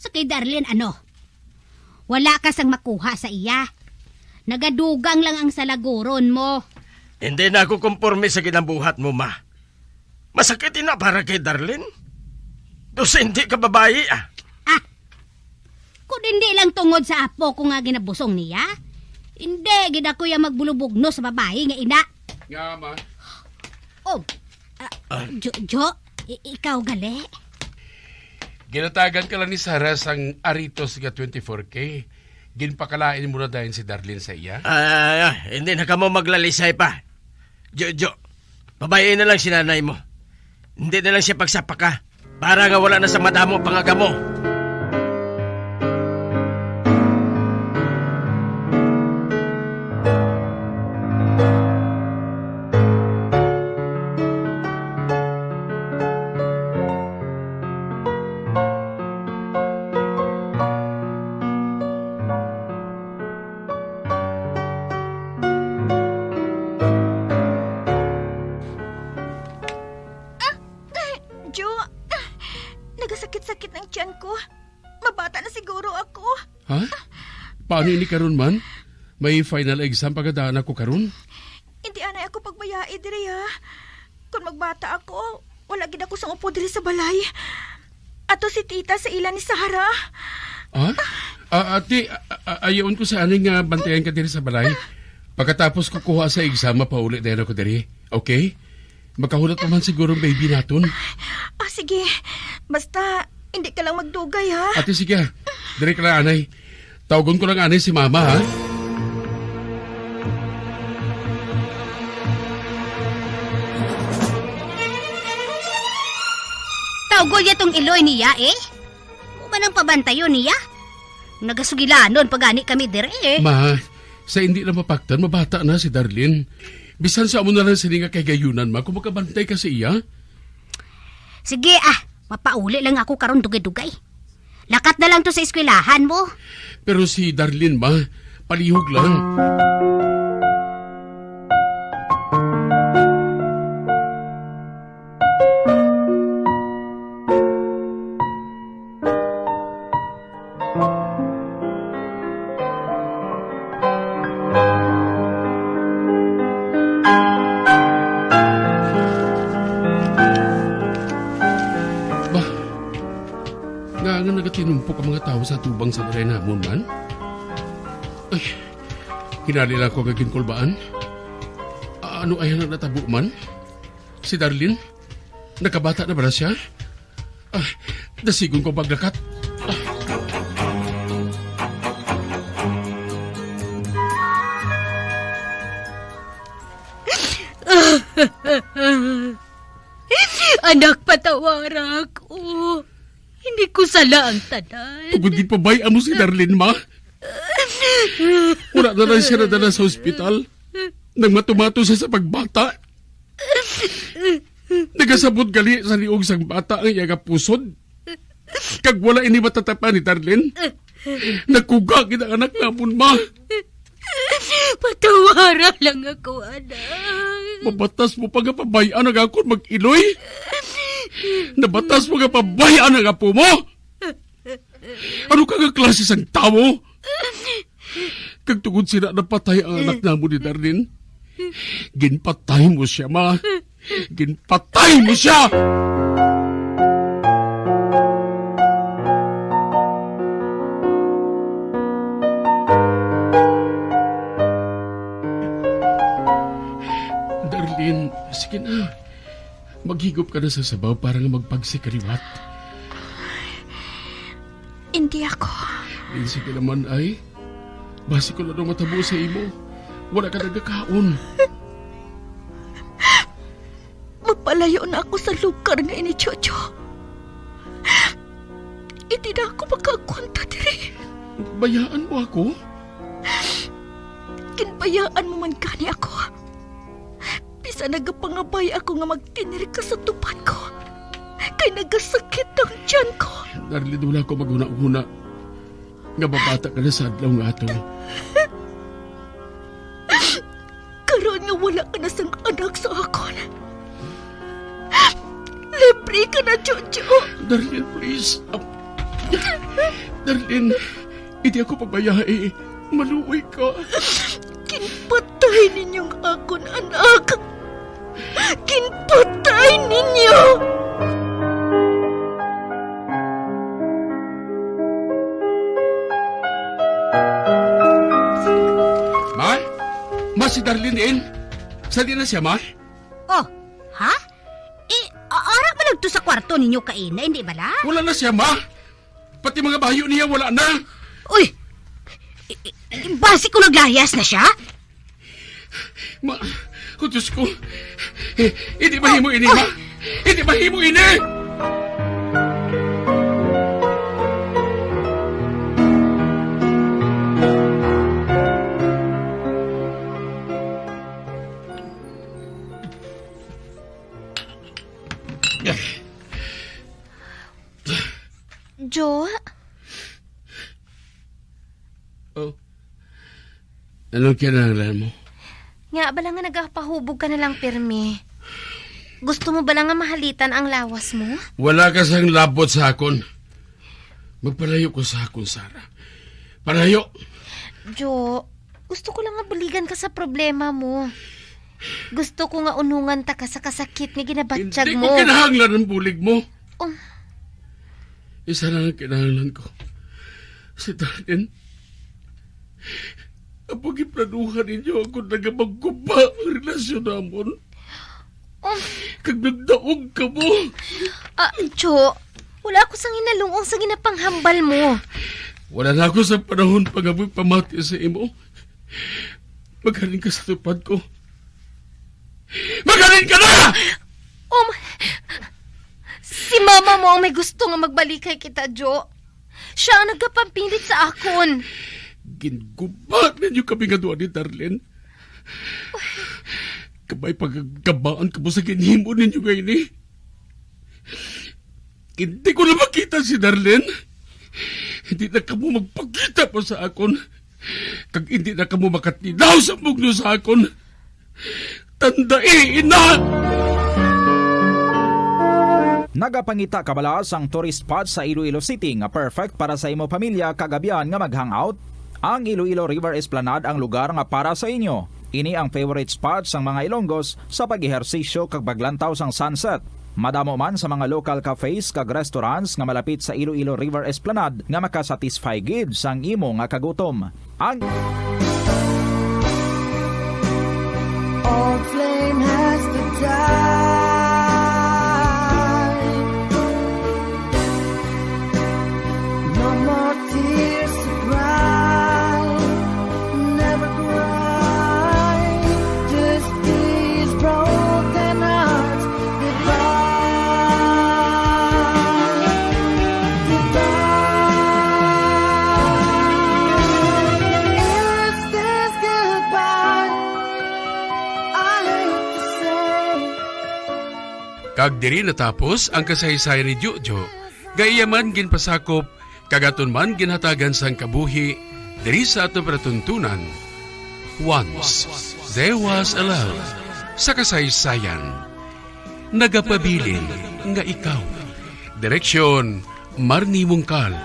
Sa kay Darlene, ano? Wala ka sang makuha sa iya. Nagadugang lang ang salaguron mo. Hindi na ako komporme sa ginambuhat mo, ma. Masakit ina para kay Darlene. Dos hindi ka babayi, ah. Ah, kung hindi lang tungod sa apo ko nga ginabusong niya, hindi gid ako ya magbulubugno sa babayi nga ina. Nga, ma? Oh, ah, Ah. Jo, Jo, i- ikaw gali? Ginatagan ka lang ni Sarah sang aritos nga twenty-four K. Ginpakalain mo na dayon si Darlene sa iya? Ah, hindi na kamo maglalisay pa. Jo, Jo, pabayi na lang si nanay mo. Hindi na lang siya pagsapaka. Para nga wala na sa madamo pa nga kamo. Ah, Jo, ah, nagasakit-sakit ang tiyan ko. Mabata na siguro ako. Ha? Paano ini karon man? May final exam pa gid ako karon. Hindi anay ako pagbayai diri, ha. Kung magbata ako, wala gid ako sang upo diri sa balay. Ato si tita sa ila ni Sarah. Ha? Ah, ate, a- a- ayaon ko sa ani nga bantayan ka diri sa balay. Pagkatapos ko kuha sa exam, mapauli dayon ako diri. Okay? Makahulat pa man siguro ang baby naton. Ah, sige. Basta, hindi ka lang magdugay, ha? Ate, sige, ah. Diri ka lang, anay. Tawgon ko lang, anay, si mama, ha? Tawgon niya tong iloy niya, eh. Mo man ang pabantayon niya? Nagasugilanon pa gani kami dire, eh. Ma, sa hindi na mapaktan, mabata na si Darlene. Bisan sa amo na lang sini nga kahigayunan, ma, kung makabantay ka sa iya. Sige, ah, mapauli lang ako karon dugay-dugay. Lakat na lang to sa eskwelahan mo. Pero si Darlene, ma, palihog lang. Ba, nga, nga nagatinumpok ang mga tawo sa tubang sa balay namon man? Ay, hinali lang ko nga ginkulbaan. Ano ay ang natabo man? Si Darlene? Nakabata na ba na siya? Ah, dasigon ko paglakat. Anak, patawara ako. Hindi ko sala ang tanan. Tungod ginpabay-an mo si Darlene, ma. Wala na lang siya nadala sa ospital. Nang matumato siya sa pagbata. Nagasabot gali sa liog sang bata ang iya nga pusod. Kag wala ini matatapan ni Darlene. Nakuga gid ang anak namon, ma. Patawara lang ako, anak. Mabatas mo pa nga pabay-an ang akon mag-iloy? Nabatas mo nga pabay-an ang apo mo? Ano ka nga klase sang tawo? Kag tungod sina napatay ang anak namo ni Darlene. Ginpatay mo siya, ma. Ginpatay mo siya! Darlene, sige na. Maghigop ka na sa sabaw para nga magpagsikaliwat. Hindi ako. Din, sige naman, ay. Basi kung ano matabo sa imo. Wala ka nagakaon. Mapalayo na ako sa lugar nga ini, Jojo. Hindi na ako makaagwanta diri. Bayaan mo ako? Ginbayaan mo man gani ako. Bisan nagapangabay ako nga magtinir ka sa tupad ko, kay nagasakit ang tiyan ko. Darlene, wala ko maghuna-huna nga mabata ka na sa adlaw nga ato. Karon nga wala ka na sang anak sa akon, libre ka na, Jojo. Darlene, please. Ap-, Darlene, hindi ako pabayai. Maluoy ka. Ginpatay ninyo ang akon anak. Ginpatay ninyo! Ma? Ma, si Darlene diin? Sa di na siya, ma? Oh, ha? Eh, a-, ara man nagto sa kwarto ninyo kaina, hindi bala? Wala na siya, ma. Pati mga bayo niya, wala na. Uy! I-, i-, basi ko naglayas na siya? Ma, oh, Diyos ko. Eh, hindi mahimo ini, ma. Hindi mahimo ini. Jo? Oh. Anong kinahanglan mo? Nga bala nga nagapahubog ka na lang pirmi. Gusto mo bala nga mahalitan ang lawas mo? Wala ka sang labot sa akon. Magpalayo ko sa akon, Sarah. Palayo! Jo, gusto ko lang nga buligan ka sa problema mo. Gusto ko nga unungan ta ka sa kasakit nga ginabatyag Hindi mo. ko kinahanglan ang bulig mo. Um. Isa lang ang kinahanglan ko. Si Darlene. Ang pagkiplanuhan ninyo ako nagabagkuba ang relasyon namon. Um. Kag nagdaog ka mo. Ah, Jo, wala ako sang hinalungong sa ginapanghambal mo. Wala na ako sa panahon pa nga magpamati sa imo. Maghalin ka sa tupad ko. Maghalin ka na! Um, si mama mo ang may gusto nga magbalikay kita, Jo. Siya ang nagapampilit sa akon. Ginguba ninyo kami nga duha ni Darlene. Kabay pagkabaan kamo sa ginhimo ninyo nga ini. Hindi ko na makita si Darlene. Hindi na kamo magpakita pa sa akon. Kag hindi na kamo makatinaw sa mugno sa akon. Tandai, ina! Nagapangita ka bala sang tourist spot sa Iloilo City nga perfect para sa imo pamilya kag abyan nga mag-hangout? Ang Iloilo River Esplanade ang lugar nga para sa inyo. Ini ang favorite spot sang mga Ilonggos sa pag-ehersisyo kag paglantaw sang sunset. Madamo man sa mga local cafes kag restaurants nga malapit sa Iloilo River Esplanade nga makasatisfy gid sang imo nga kagutom. Ang Old flame has to die. No more tears to cry. Never cry. Just these broken hearts. Goodbye, goodbye. Is this goodbye? I hate to say. Kag diri natapos ang kasaysayan ni Jojo, nga iya man ginpasakop kag aton man ginhatagan sang kabuhi diri sa aton palatuntunan. Once there was a love. Sa kasaysayan, Nagapabilin nga Ikaw. Direksyon, Marnie Mungkal.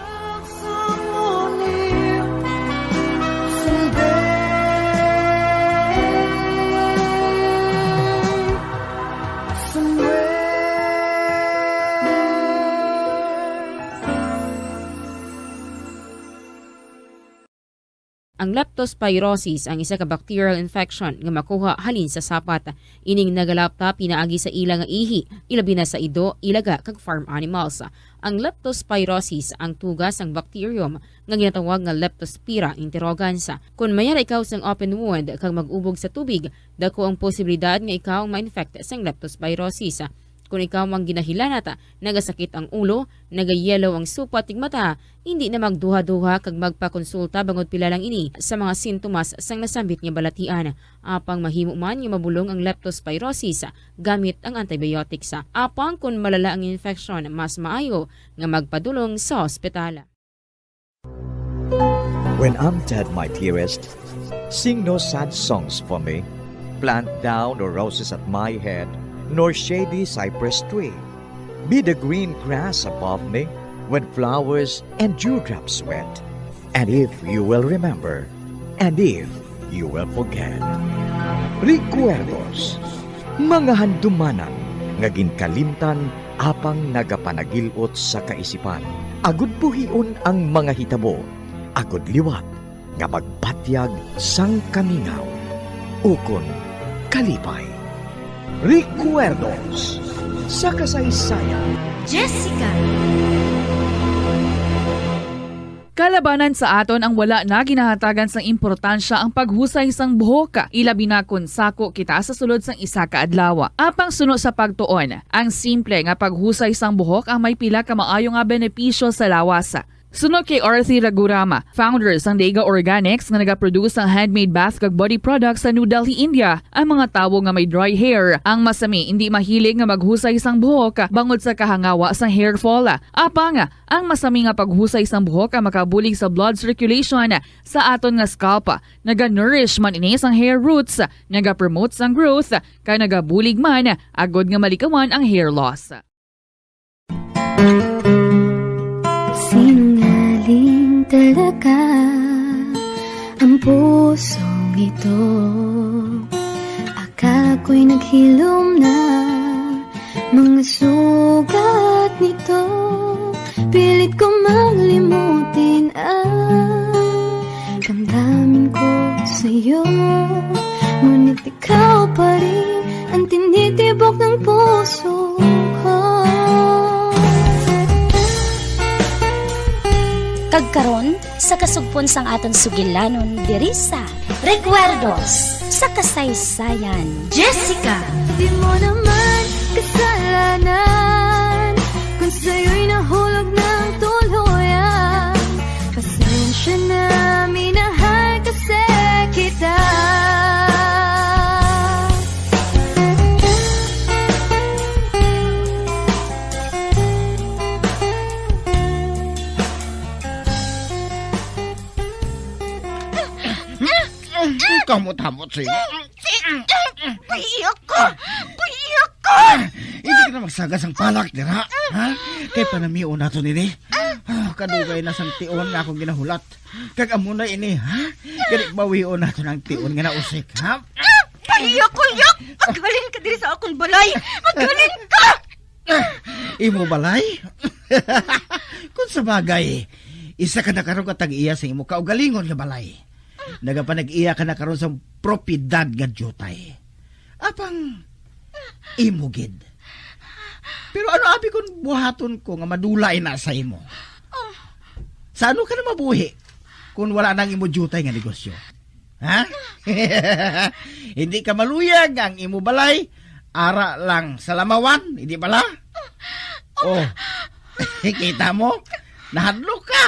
Ang leptospirosis ang isa ka bacterial infection nga makuha halin sa sapat. Ining nagalapta pinaagi sa ila nga ihi, ilabi na sa ido, ilaga, kag farm animals. Ang leptospirosis ang tuga sang bacterium nga ginatawag nga Leptospira interrogans. Kon mayara ikaw sang open wound kag mag-ubog sa tubig, dako ang posibilidad nga ikaw ma-infect sang leptospirosis. Kon ikaw ang ginahilanat, nagasakit ang ulo, nagayellow ang supat ning mata, hindi na magduha-duha kag magpakonsulta bangod pila lang ini sa mga sintomas sang nasambit nga balatian. Apang mahimo man nga mabulong ang leptospirosis gamit ang antibiotics. Apang kon malala ang infeksyon, mas maayo nga magpadulong sa ospital. When I'm dead, my dearest, sing no sad songs for me. Plant thou no roses at my head, nor shady cypress tree. Be the green grass above me when flowers and dewdrops wet. And if you will remember, and if you will forget. Recuerdos. Mga handumanan nga ginkalimtan apang nagapanagil-ot sa kaisipan, agud buhion ang mga hitabo, agud liwat nga magbatyag sang kamingaw ukon kalipay. Recuerdos sa kasaysayan. Jessica. Kalabanan sa aton ang wala na ginahatagan sang importansya ang paghusay sang buhok, ilabi na kon sako kita sa sulod sang isa ka adlaw. Apang suno sa pagtuon, ang simple nga paghusay sang buhok ang may pila ka maayo nga benepisyo sa lawas. Suno kay Arthi Ragurama, founder sang Dega Organics nga nagaproduce sang handmade bath kag body products sa New Delhi, India, ang mga tawo nga may dry hair ang masami indi mahilig nga maghusay sang buhok bangod sa kahangawa sang hair fall. Apang, ang masami nga paghusay sang buhok ang makabulig sa blood circulation sa aton nga scalp. Naga-nourish man ini sang hair roots, nagapromote sang growth, kag nagabulig man agud nga malikawan ang hair loss. Sinungaling talaga ang pusong ito. Akala ko'y naghilom na mga sugat nito. Pilit ko malimutin ang damdamin ko sa'yo. Ngunit ikaw pa rin ang tinitibok ng puso ko. Kag karon, sa kasugpon sang aton sugilanon diri sa Recuerdos sa Kasaysayan. Jessica. Di mo naman kasalanan kung sa'yo'y nahulog ng tuluyan. Pasensya na, minahal kasi kita. Kamot-hamot sa imo. Pahiya ko! Pahiya ko! Hindi ka na magsaga sang palak dira, ha? Kay panamion nato nini. Ah, kadugay na sang tion nga akong ginahulat. Kag amo na ini, ha? Gani bawion nato ang tion nga nausik, ha? Pahiya ko, Yak! Maghalin ka diri sa akong balay! Maghalin ka! Ah, imo balay? Kung sa bagay, isa ka na karon ka tag-iya sa imo kaugalingon nga balay. Nagapanag-iya ka na karon sa propiedad nga diutay. Apang imo gid. Pero ano abi kung buhaton ko nga madula ina sa imo? Sa ano ka na mabuhi kung wala nang imo diutay nga negosyo? Ha? Hindi ka maluyag nga ang imo balay ara lang sa lamawan, hindi bala? Oh, kita mo? Nahadlok ka.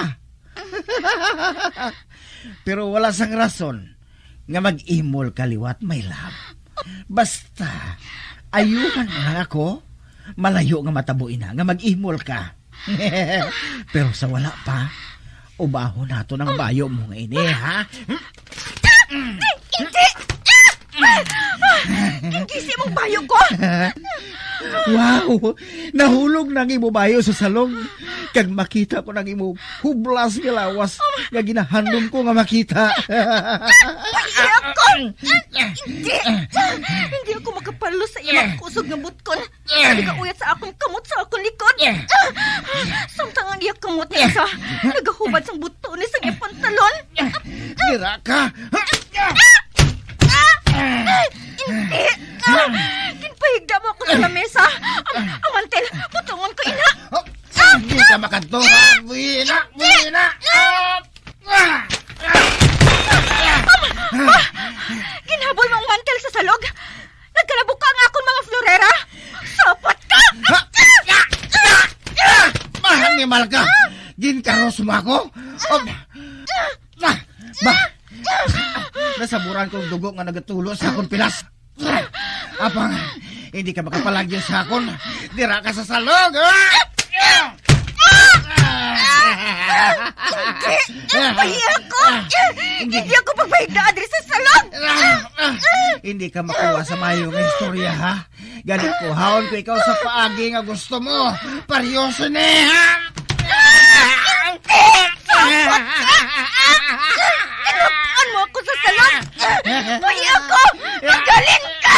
Pero wala sang rason nga mag-imol ka liwat, my love. Basta, ayuhan mo lang ako, malayo nga matabo ina nga mag-imol ka. Pero sa wala pa, ubahon nato ang bayo mo nga ini, ha? Hindi! Hindi sa imong bayo ko! Wow! Nahulog na ang imo bayo sa salog, kag makita ko na ang imo hublas nga lawas nga ginahandom ko nga makita. Hindi ako! Hindi! Hindi ako makapalos sa iyang kusog nga butkon. Nagauyat sa akong kamot sa akong likod. Samtang ang iya kamot nga isa nagahubad sang buto ni sa iya pantalon. Dira ka! Hindi! Ginpahigda mo ako sa lamesa. Am-, amantil, butongon ko ina. Hindi ka makadto, ha? Buhi na! Buhi na! Ginhabol mo ang mantel sa salog. Nagkalabuka ang akon mga florera. Sapat ka! Ha? Mahal ni Malka! Ginkaros mo ako? Oh, ba, ba, nasaburan kong dugo nga nagatulo sa akong pilas. Apang, hindi ka makapalagyo sa akon. Dira ka sa salog. Hindi! Pahiya ko! Hindi ako pagpahigda diri sa salog! Hindi ka makuha sa mayo nga istorya, ha? Gani kuhaon ko ikaw sa paagi nga gusto mo. Paryoso ni, ha? Tinukan mo ako sa salog! Pahiya ko! Magalin ka!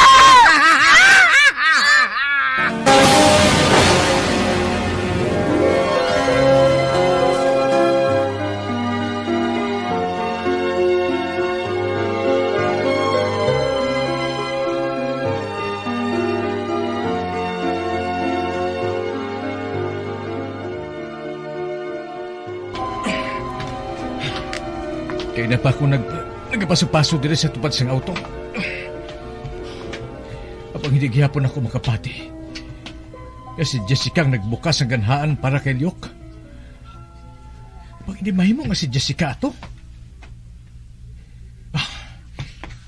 Ina pa ako nag-, nagapaso-paso diri sa tupad sang auto. Apang hindi gihapon ako makapati nga si Jessica ang nagbukas sang ganhaan para kay Luke. Apang hindi mahimo nga si Jessica ato. Ah,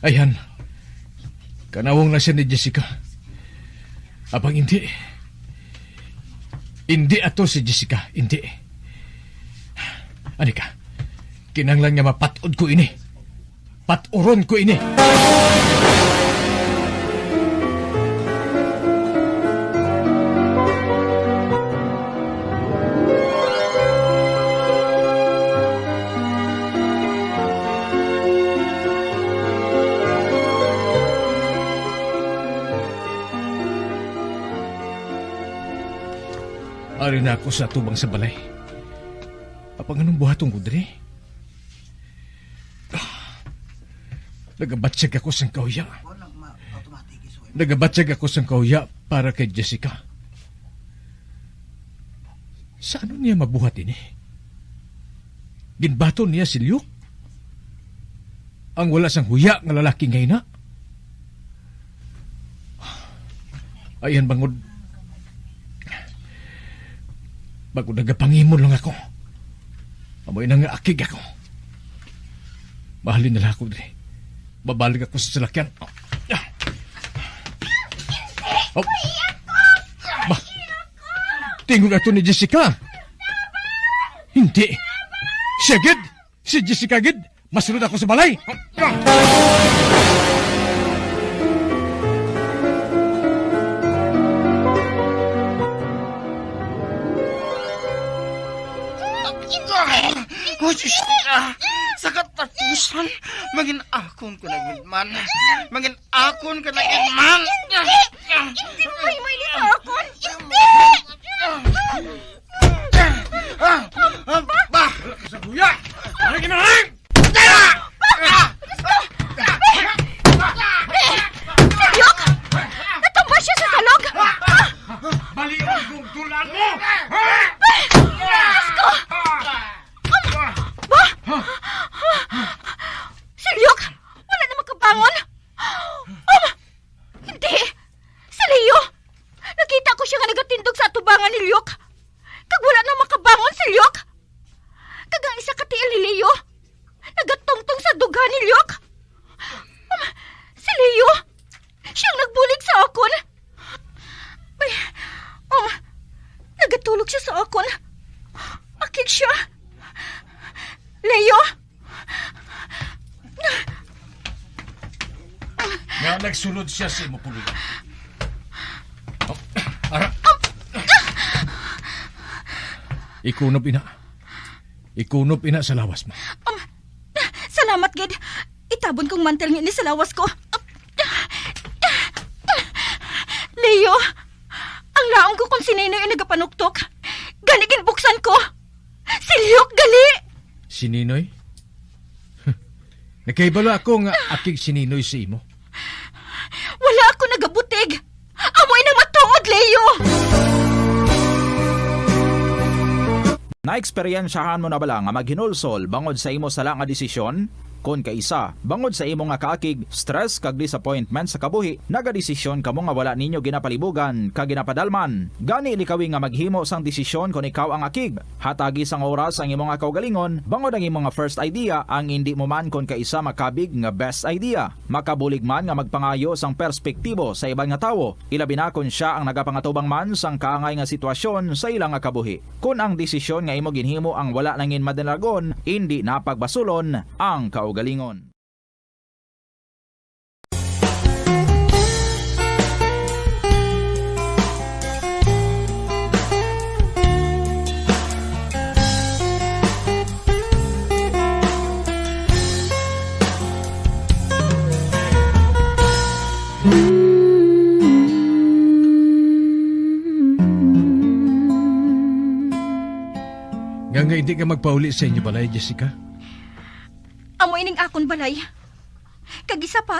ayhan. Kanawong na siya ni Jessica. Apang hindi. Hindi ato si Jessica, hindi. Ani ka? Kinahanglan nga mapat-od ko ini. Pat-uron ko ini. Ari na ako sa atubang sa balay. Apang anong buhaton ko diri? Ah, nagabatyag ako sang kahuya. Nagabatyag ako sang kahuya para kay Jessica. Sa ano niya mabuhat ini? Ginbaton niya si Luke? Ang wala sang huya nga lalaki nga ina? Ayan, bangod, bangod nagapangimon lang ako. Amo ina nga akig ako. Mahalin na lang ako diri. Babalik ako sa salakyan. Oh. Ba? Tingog ato ni Jessica. Hindi. Siya gid. Si Jessica gid. Masulod ako sa balay. Oh, Diyos ko. Sa katapusan, mangin-akon ko na gid man. Mangin-akon ka na gid man. Hindi! Hindi mo mahimo ini sa akon! Hindi! Ah! Ah! Ba! Sa buya! Ano ginahan? Diyos ko! Silyo! Natumba siya sa salog! Bali ang igong dulan mo! Diyos ko! Ba? Silyo! Wala na makabangon! Um, hindi! Si Leo! Nakita ko siya nga nagatindog sa atubangan ni Luke. Kag wala na makabangon si Luke. Kag ang isa ka tiil ni Leo, nagatungtong sa dughan ni Luke. Um, si Leo! Siya ang nagbulig sa akon. Bay, um, nagatulog siya sa akon. Akig siya. Leo! Nga nagsulod siya sa imo pulong. Oh, ara. Ikunob ina. Ikunob ina sa lawas mo. Um, salamat gid. Itabon kong mantel nga ini sa lawas ko. Leo, ang laom ko kung si Ninoy ang nagapanuktok. Gani ginbuksan ko. Si Luke gali! Si Ninoy? Nakahibalo ako nga akig si Ninoy sa imo. Wala ako nagabutig. Amo inang matuod, Leo! Naeksperyensyahan mo na bala nga maghinulsol bangod sa imo sala nga desisyon? Kon kaisa, bangod sa imo nga kaakig, stress kag disappointment sa kabuhi, nagadesisyon kamo nga wala ninyo ginapalibugan kag ginapadalman. Gani, likawi nga maghimo sang desisyon kon ikaw ang akig. Hatagi sang oras ang imo nga kaugalingon, bangod ang imo nga first idea ang indi mo man kon kaisa makabig nga best idea. Makabulig man nga magpangayo sang perspektibo sa iban nga tawo, ilabi na kon sia ang nagapangatubang man sang kaangay nga sitwasyon sa ila nga kabuhi. Kon ang desisyon nga imo ginhimo ang wala nangin madalagon, indi na pagbasulon ang kaugalingon. Nga, nga hindi ka magpauli sa inyo balay, Jessica? Amo ining akon balay. Kag isa pa,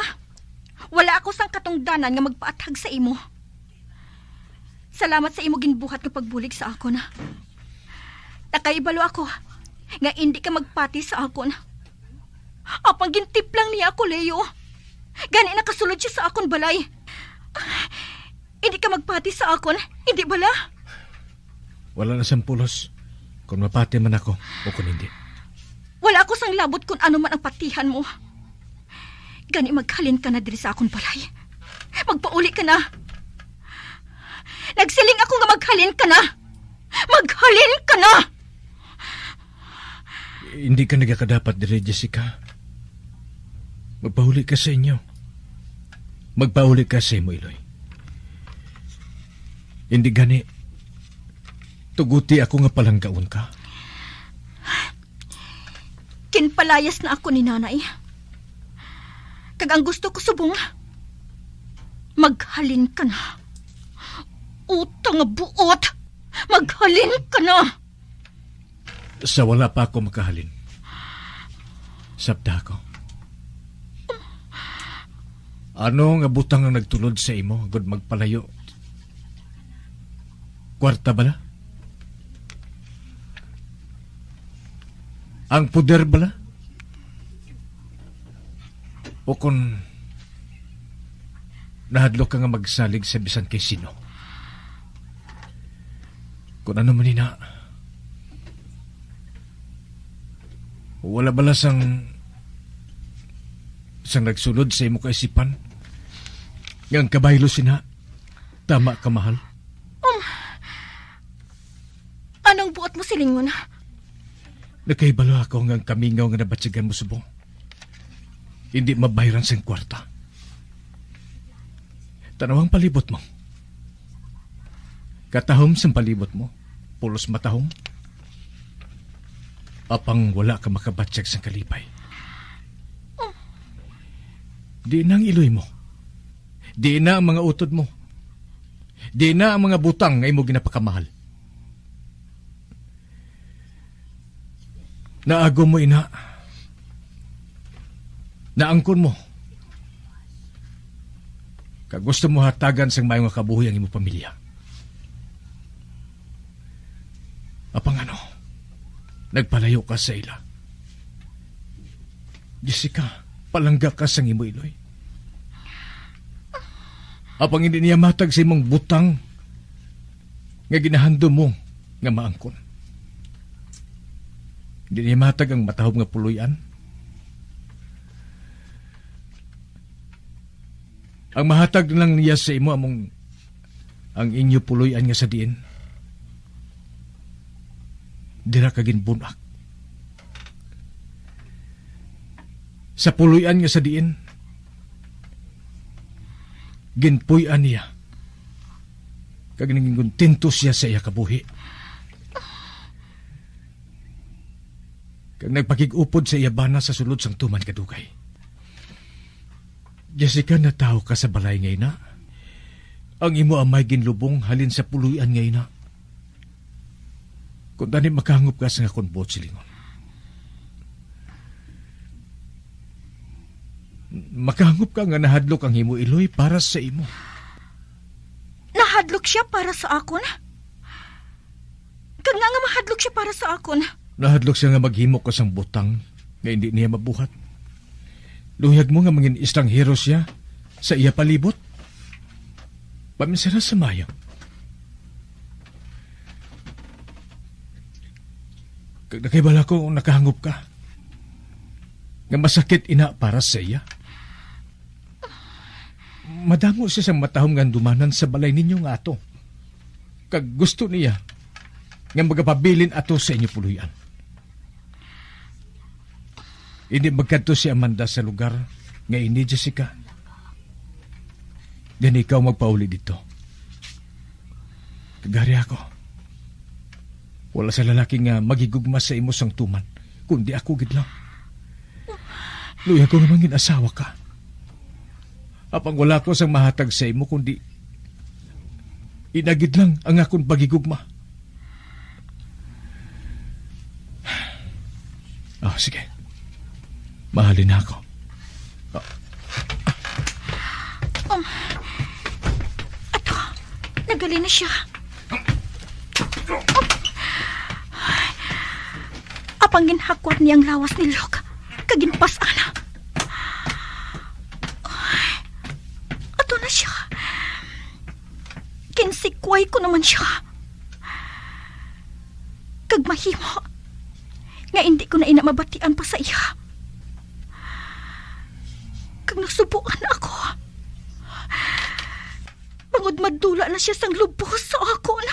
wala ako sang katungdanan nga magpaathag sa imo. Salamat sa imo ginbuhat nga pagbulig sa akon. Nakaibalo ako nga indi ka magpati sa akon. Apang gintiplang niya ako, Leo. Gani nakasulod siya sa akon balay. Hindi ka magpati sa akon, hindi bala? Wala na sang pulos kung mapati man ako o kung hindi. Wala ako sang labot kung ano man ang patihan mo. Gani maghalin ka na diri sa akon balay. Magpauli ka na. Nagsiling ako nga maghalin ka na. Maghalin ka na! Hindi ka nagakadapat diri, Jessica. Magpauli ka sa inyo. Magpauli ka sa imo, Iloy. Hindi gani, tuguti ako nga palanggaon ka. Ginpalayas na ako ni Nanay. Kag ang gusto ko subong, maghalin ka na. Utang nga buot! Maghalin ka na! Sa wala pa ako makahalin, sabta ko. Ano nga butang ang nagtulod sa imo agod magpalayo? Kwarta bala? Ang poder bala? O kon nahadlok ka nga magsalig sa bisan kay sino? Kon ano man ina, wala bala sang, sang nagsulod sa imo kaisipan nga ang kabaylo sina tama ka mahal? Um, anong buot mo silingon? Nakahibalo ako nga ang kamingaw nga nabatyagan mo subong hindi mabayran sang kwarta. Tan-awa ang palibot mo. Katahom sang palibot mo, pulos matahom. Apang wala ka makabatyag sang kalipay. Di na ang iloy mo. Di na ang mga utod mo. Di na ang mga butang nga imo ginapakamahal. Naagom mo ina. Naangkon mo. Kag gusto mo hatagan sang maayo nga kabuhi ang imo pamilya. Apang ano, nagpalayo ka sa ila. Jessica, palangga ka sang imo iloy. Apang hindi niya matag sa imong butang nga ginahandom mo nga maangkon. Hindi niya matag ang matahom nga puloy-an. Ang mahatag lang niya sa imo among ang inyo puloy-an nga sa diin dira ka ginbun-ak. Sa puloy-an nga sa diin ginpuy-an niya, kag naging kontento siya sa iya kabuhi. Kag nagpakig-upod sa iya bana sa sulod sang tuman kadugay. Jessica, natawo ka sa balay nga ina. Ang imo amay ginlubong halin sa puloy-an nga ina. Kung tani makahangop ka sa akon buot silingon. Makahangop ka nga nahadlok ang imo iloy para sa imo. Nahadlok siya para sa akon? Kag nga, nga mahadlok siya para sa akon? Nahadlok siya nga maghimo ka sang butang nga hindi niya mabuhat. Luyag mo nga mangin estranghero siya sa iya palibot. Paminsara sa mayo. Kag nakahibalo ko nga nakahangop ka nga masakit ina para sa iya. Madamo siya sang matahom nga handumanan sa balay ninyo nga ato, kag gusto niya nga magapabilin ato sa inyo puloy-an. Hindi magkadto si Amanda sa lugar nga ini, Jessica. Gani ikaw magpauli didto. Kag ari ako. Wala sa lalaki nga maghigugma sa imo sang tuman, kundi ako gid lang. Luyag ko nga mangin-asawa ka. Apang wala ko sang mahatag sa imo, kundi ina gid lang ang akon paghigugma. Oh, sige. Mahalin na ako. Oh. Um, ato, nagali na siya. Apang ginhakwat niya ang lawas ni Luke, kag ginpas-an. Iko naman siya. Kag mahimo nga indi ko na ina mabatian pa sa iya. Kag nasubuan ako. Bangod madula na siya sang lubos sa akon.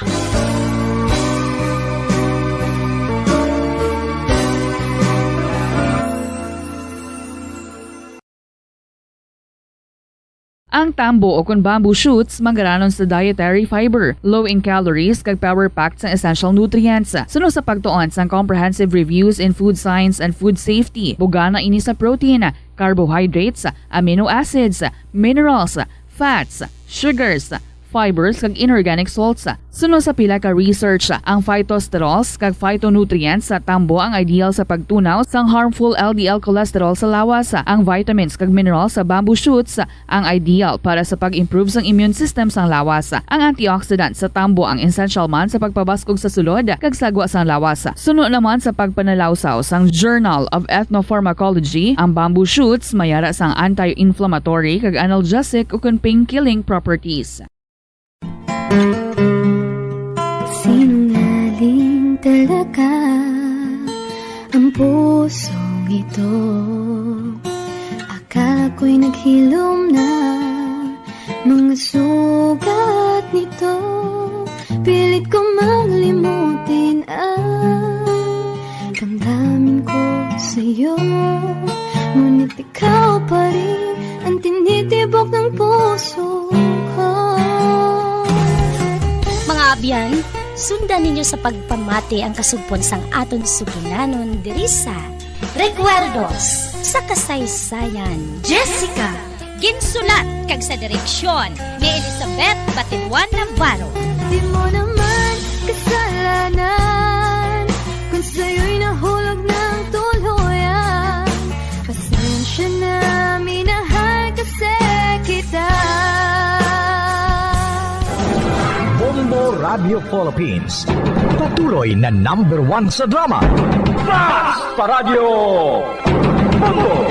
Ang tambo o kon bamboo shoots manggaranon sa dietary fiber, low in calories, kag power-packed sang essential nutrients. Suno sa pagtuon sang Comprehensive Reviews in Food Science and Food Safety, bugana ini sa protein, carbohydrates, amino acids, minerals, fats, sugars, fibers, kag inorganic salts. Suno sa pila ka research, ang phytosterols kag phytonutrients sa tambo ang ideal sa pagtunaw sang harmful L D L cholesterol sa lawas. Ang vitamins kag minerals sa bamboo shoots ang ideal para sa pag-improve sang immune system sang lawas. Ang antioxidant sa tambo ang essential man sa pagpabaskog sa sulod kag sagwa sang lawas. Suno naman sa pagpanalawsaw sang Journal of Ethnopharmacology, ang bamboo shoots may ara sang anti-inflammatory kag analgesic ukon pain-killing properties. Sinungaling talaga ang pusong ito. Akala ko'y naghilom na mga sugat nito. Pilit ko malimutin ang damdamin ko sa'yo. Ngunit ikaw pa rin ang tinitibok ng puso ko. Mga abyan, sundan ninyo sa pagpamati ang kasugpon sang aton sugilanon diri sa Recuerdos sa Kasaysayan. Jessica, ginsulat kag sa direksyon ni Elizabeth Batiluan Navarro. Di mo naman kasalanan kung sa'yo'y nahulog ng tuluyan. Pasensya na, minahal kasi kita. Bombo Radio Philippines. Patuloy na number one sa drama. Mas pa Radyo Bombo!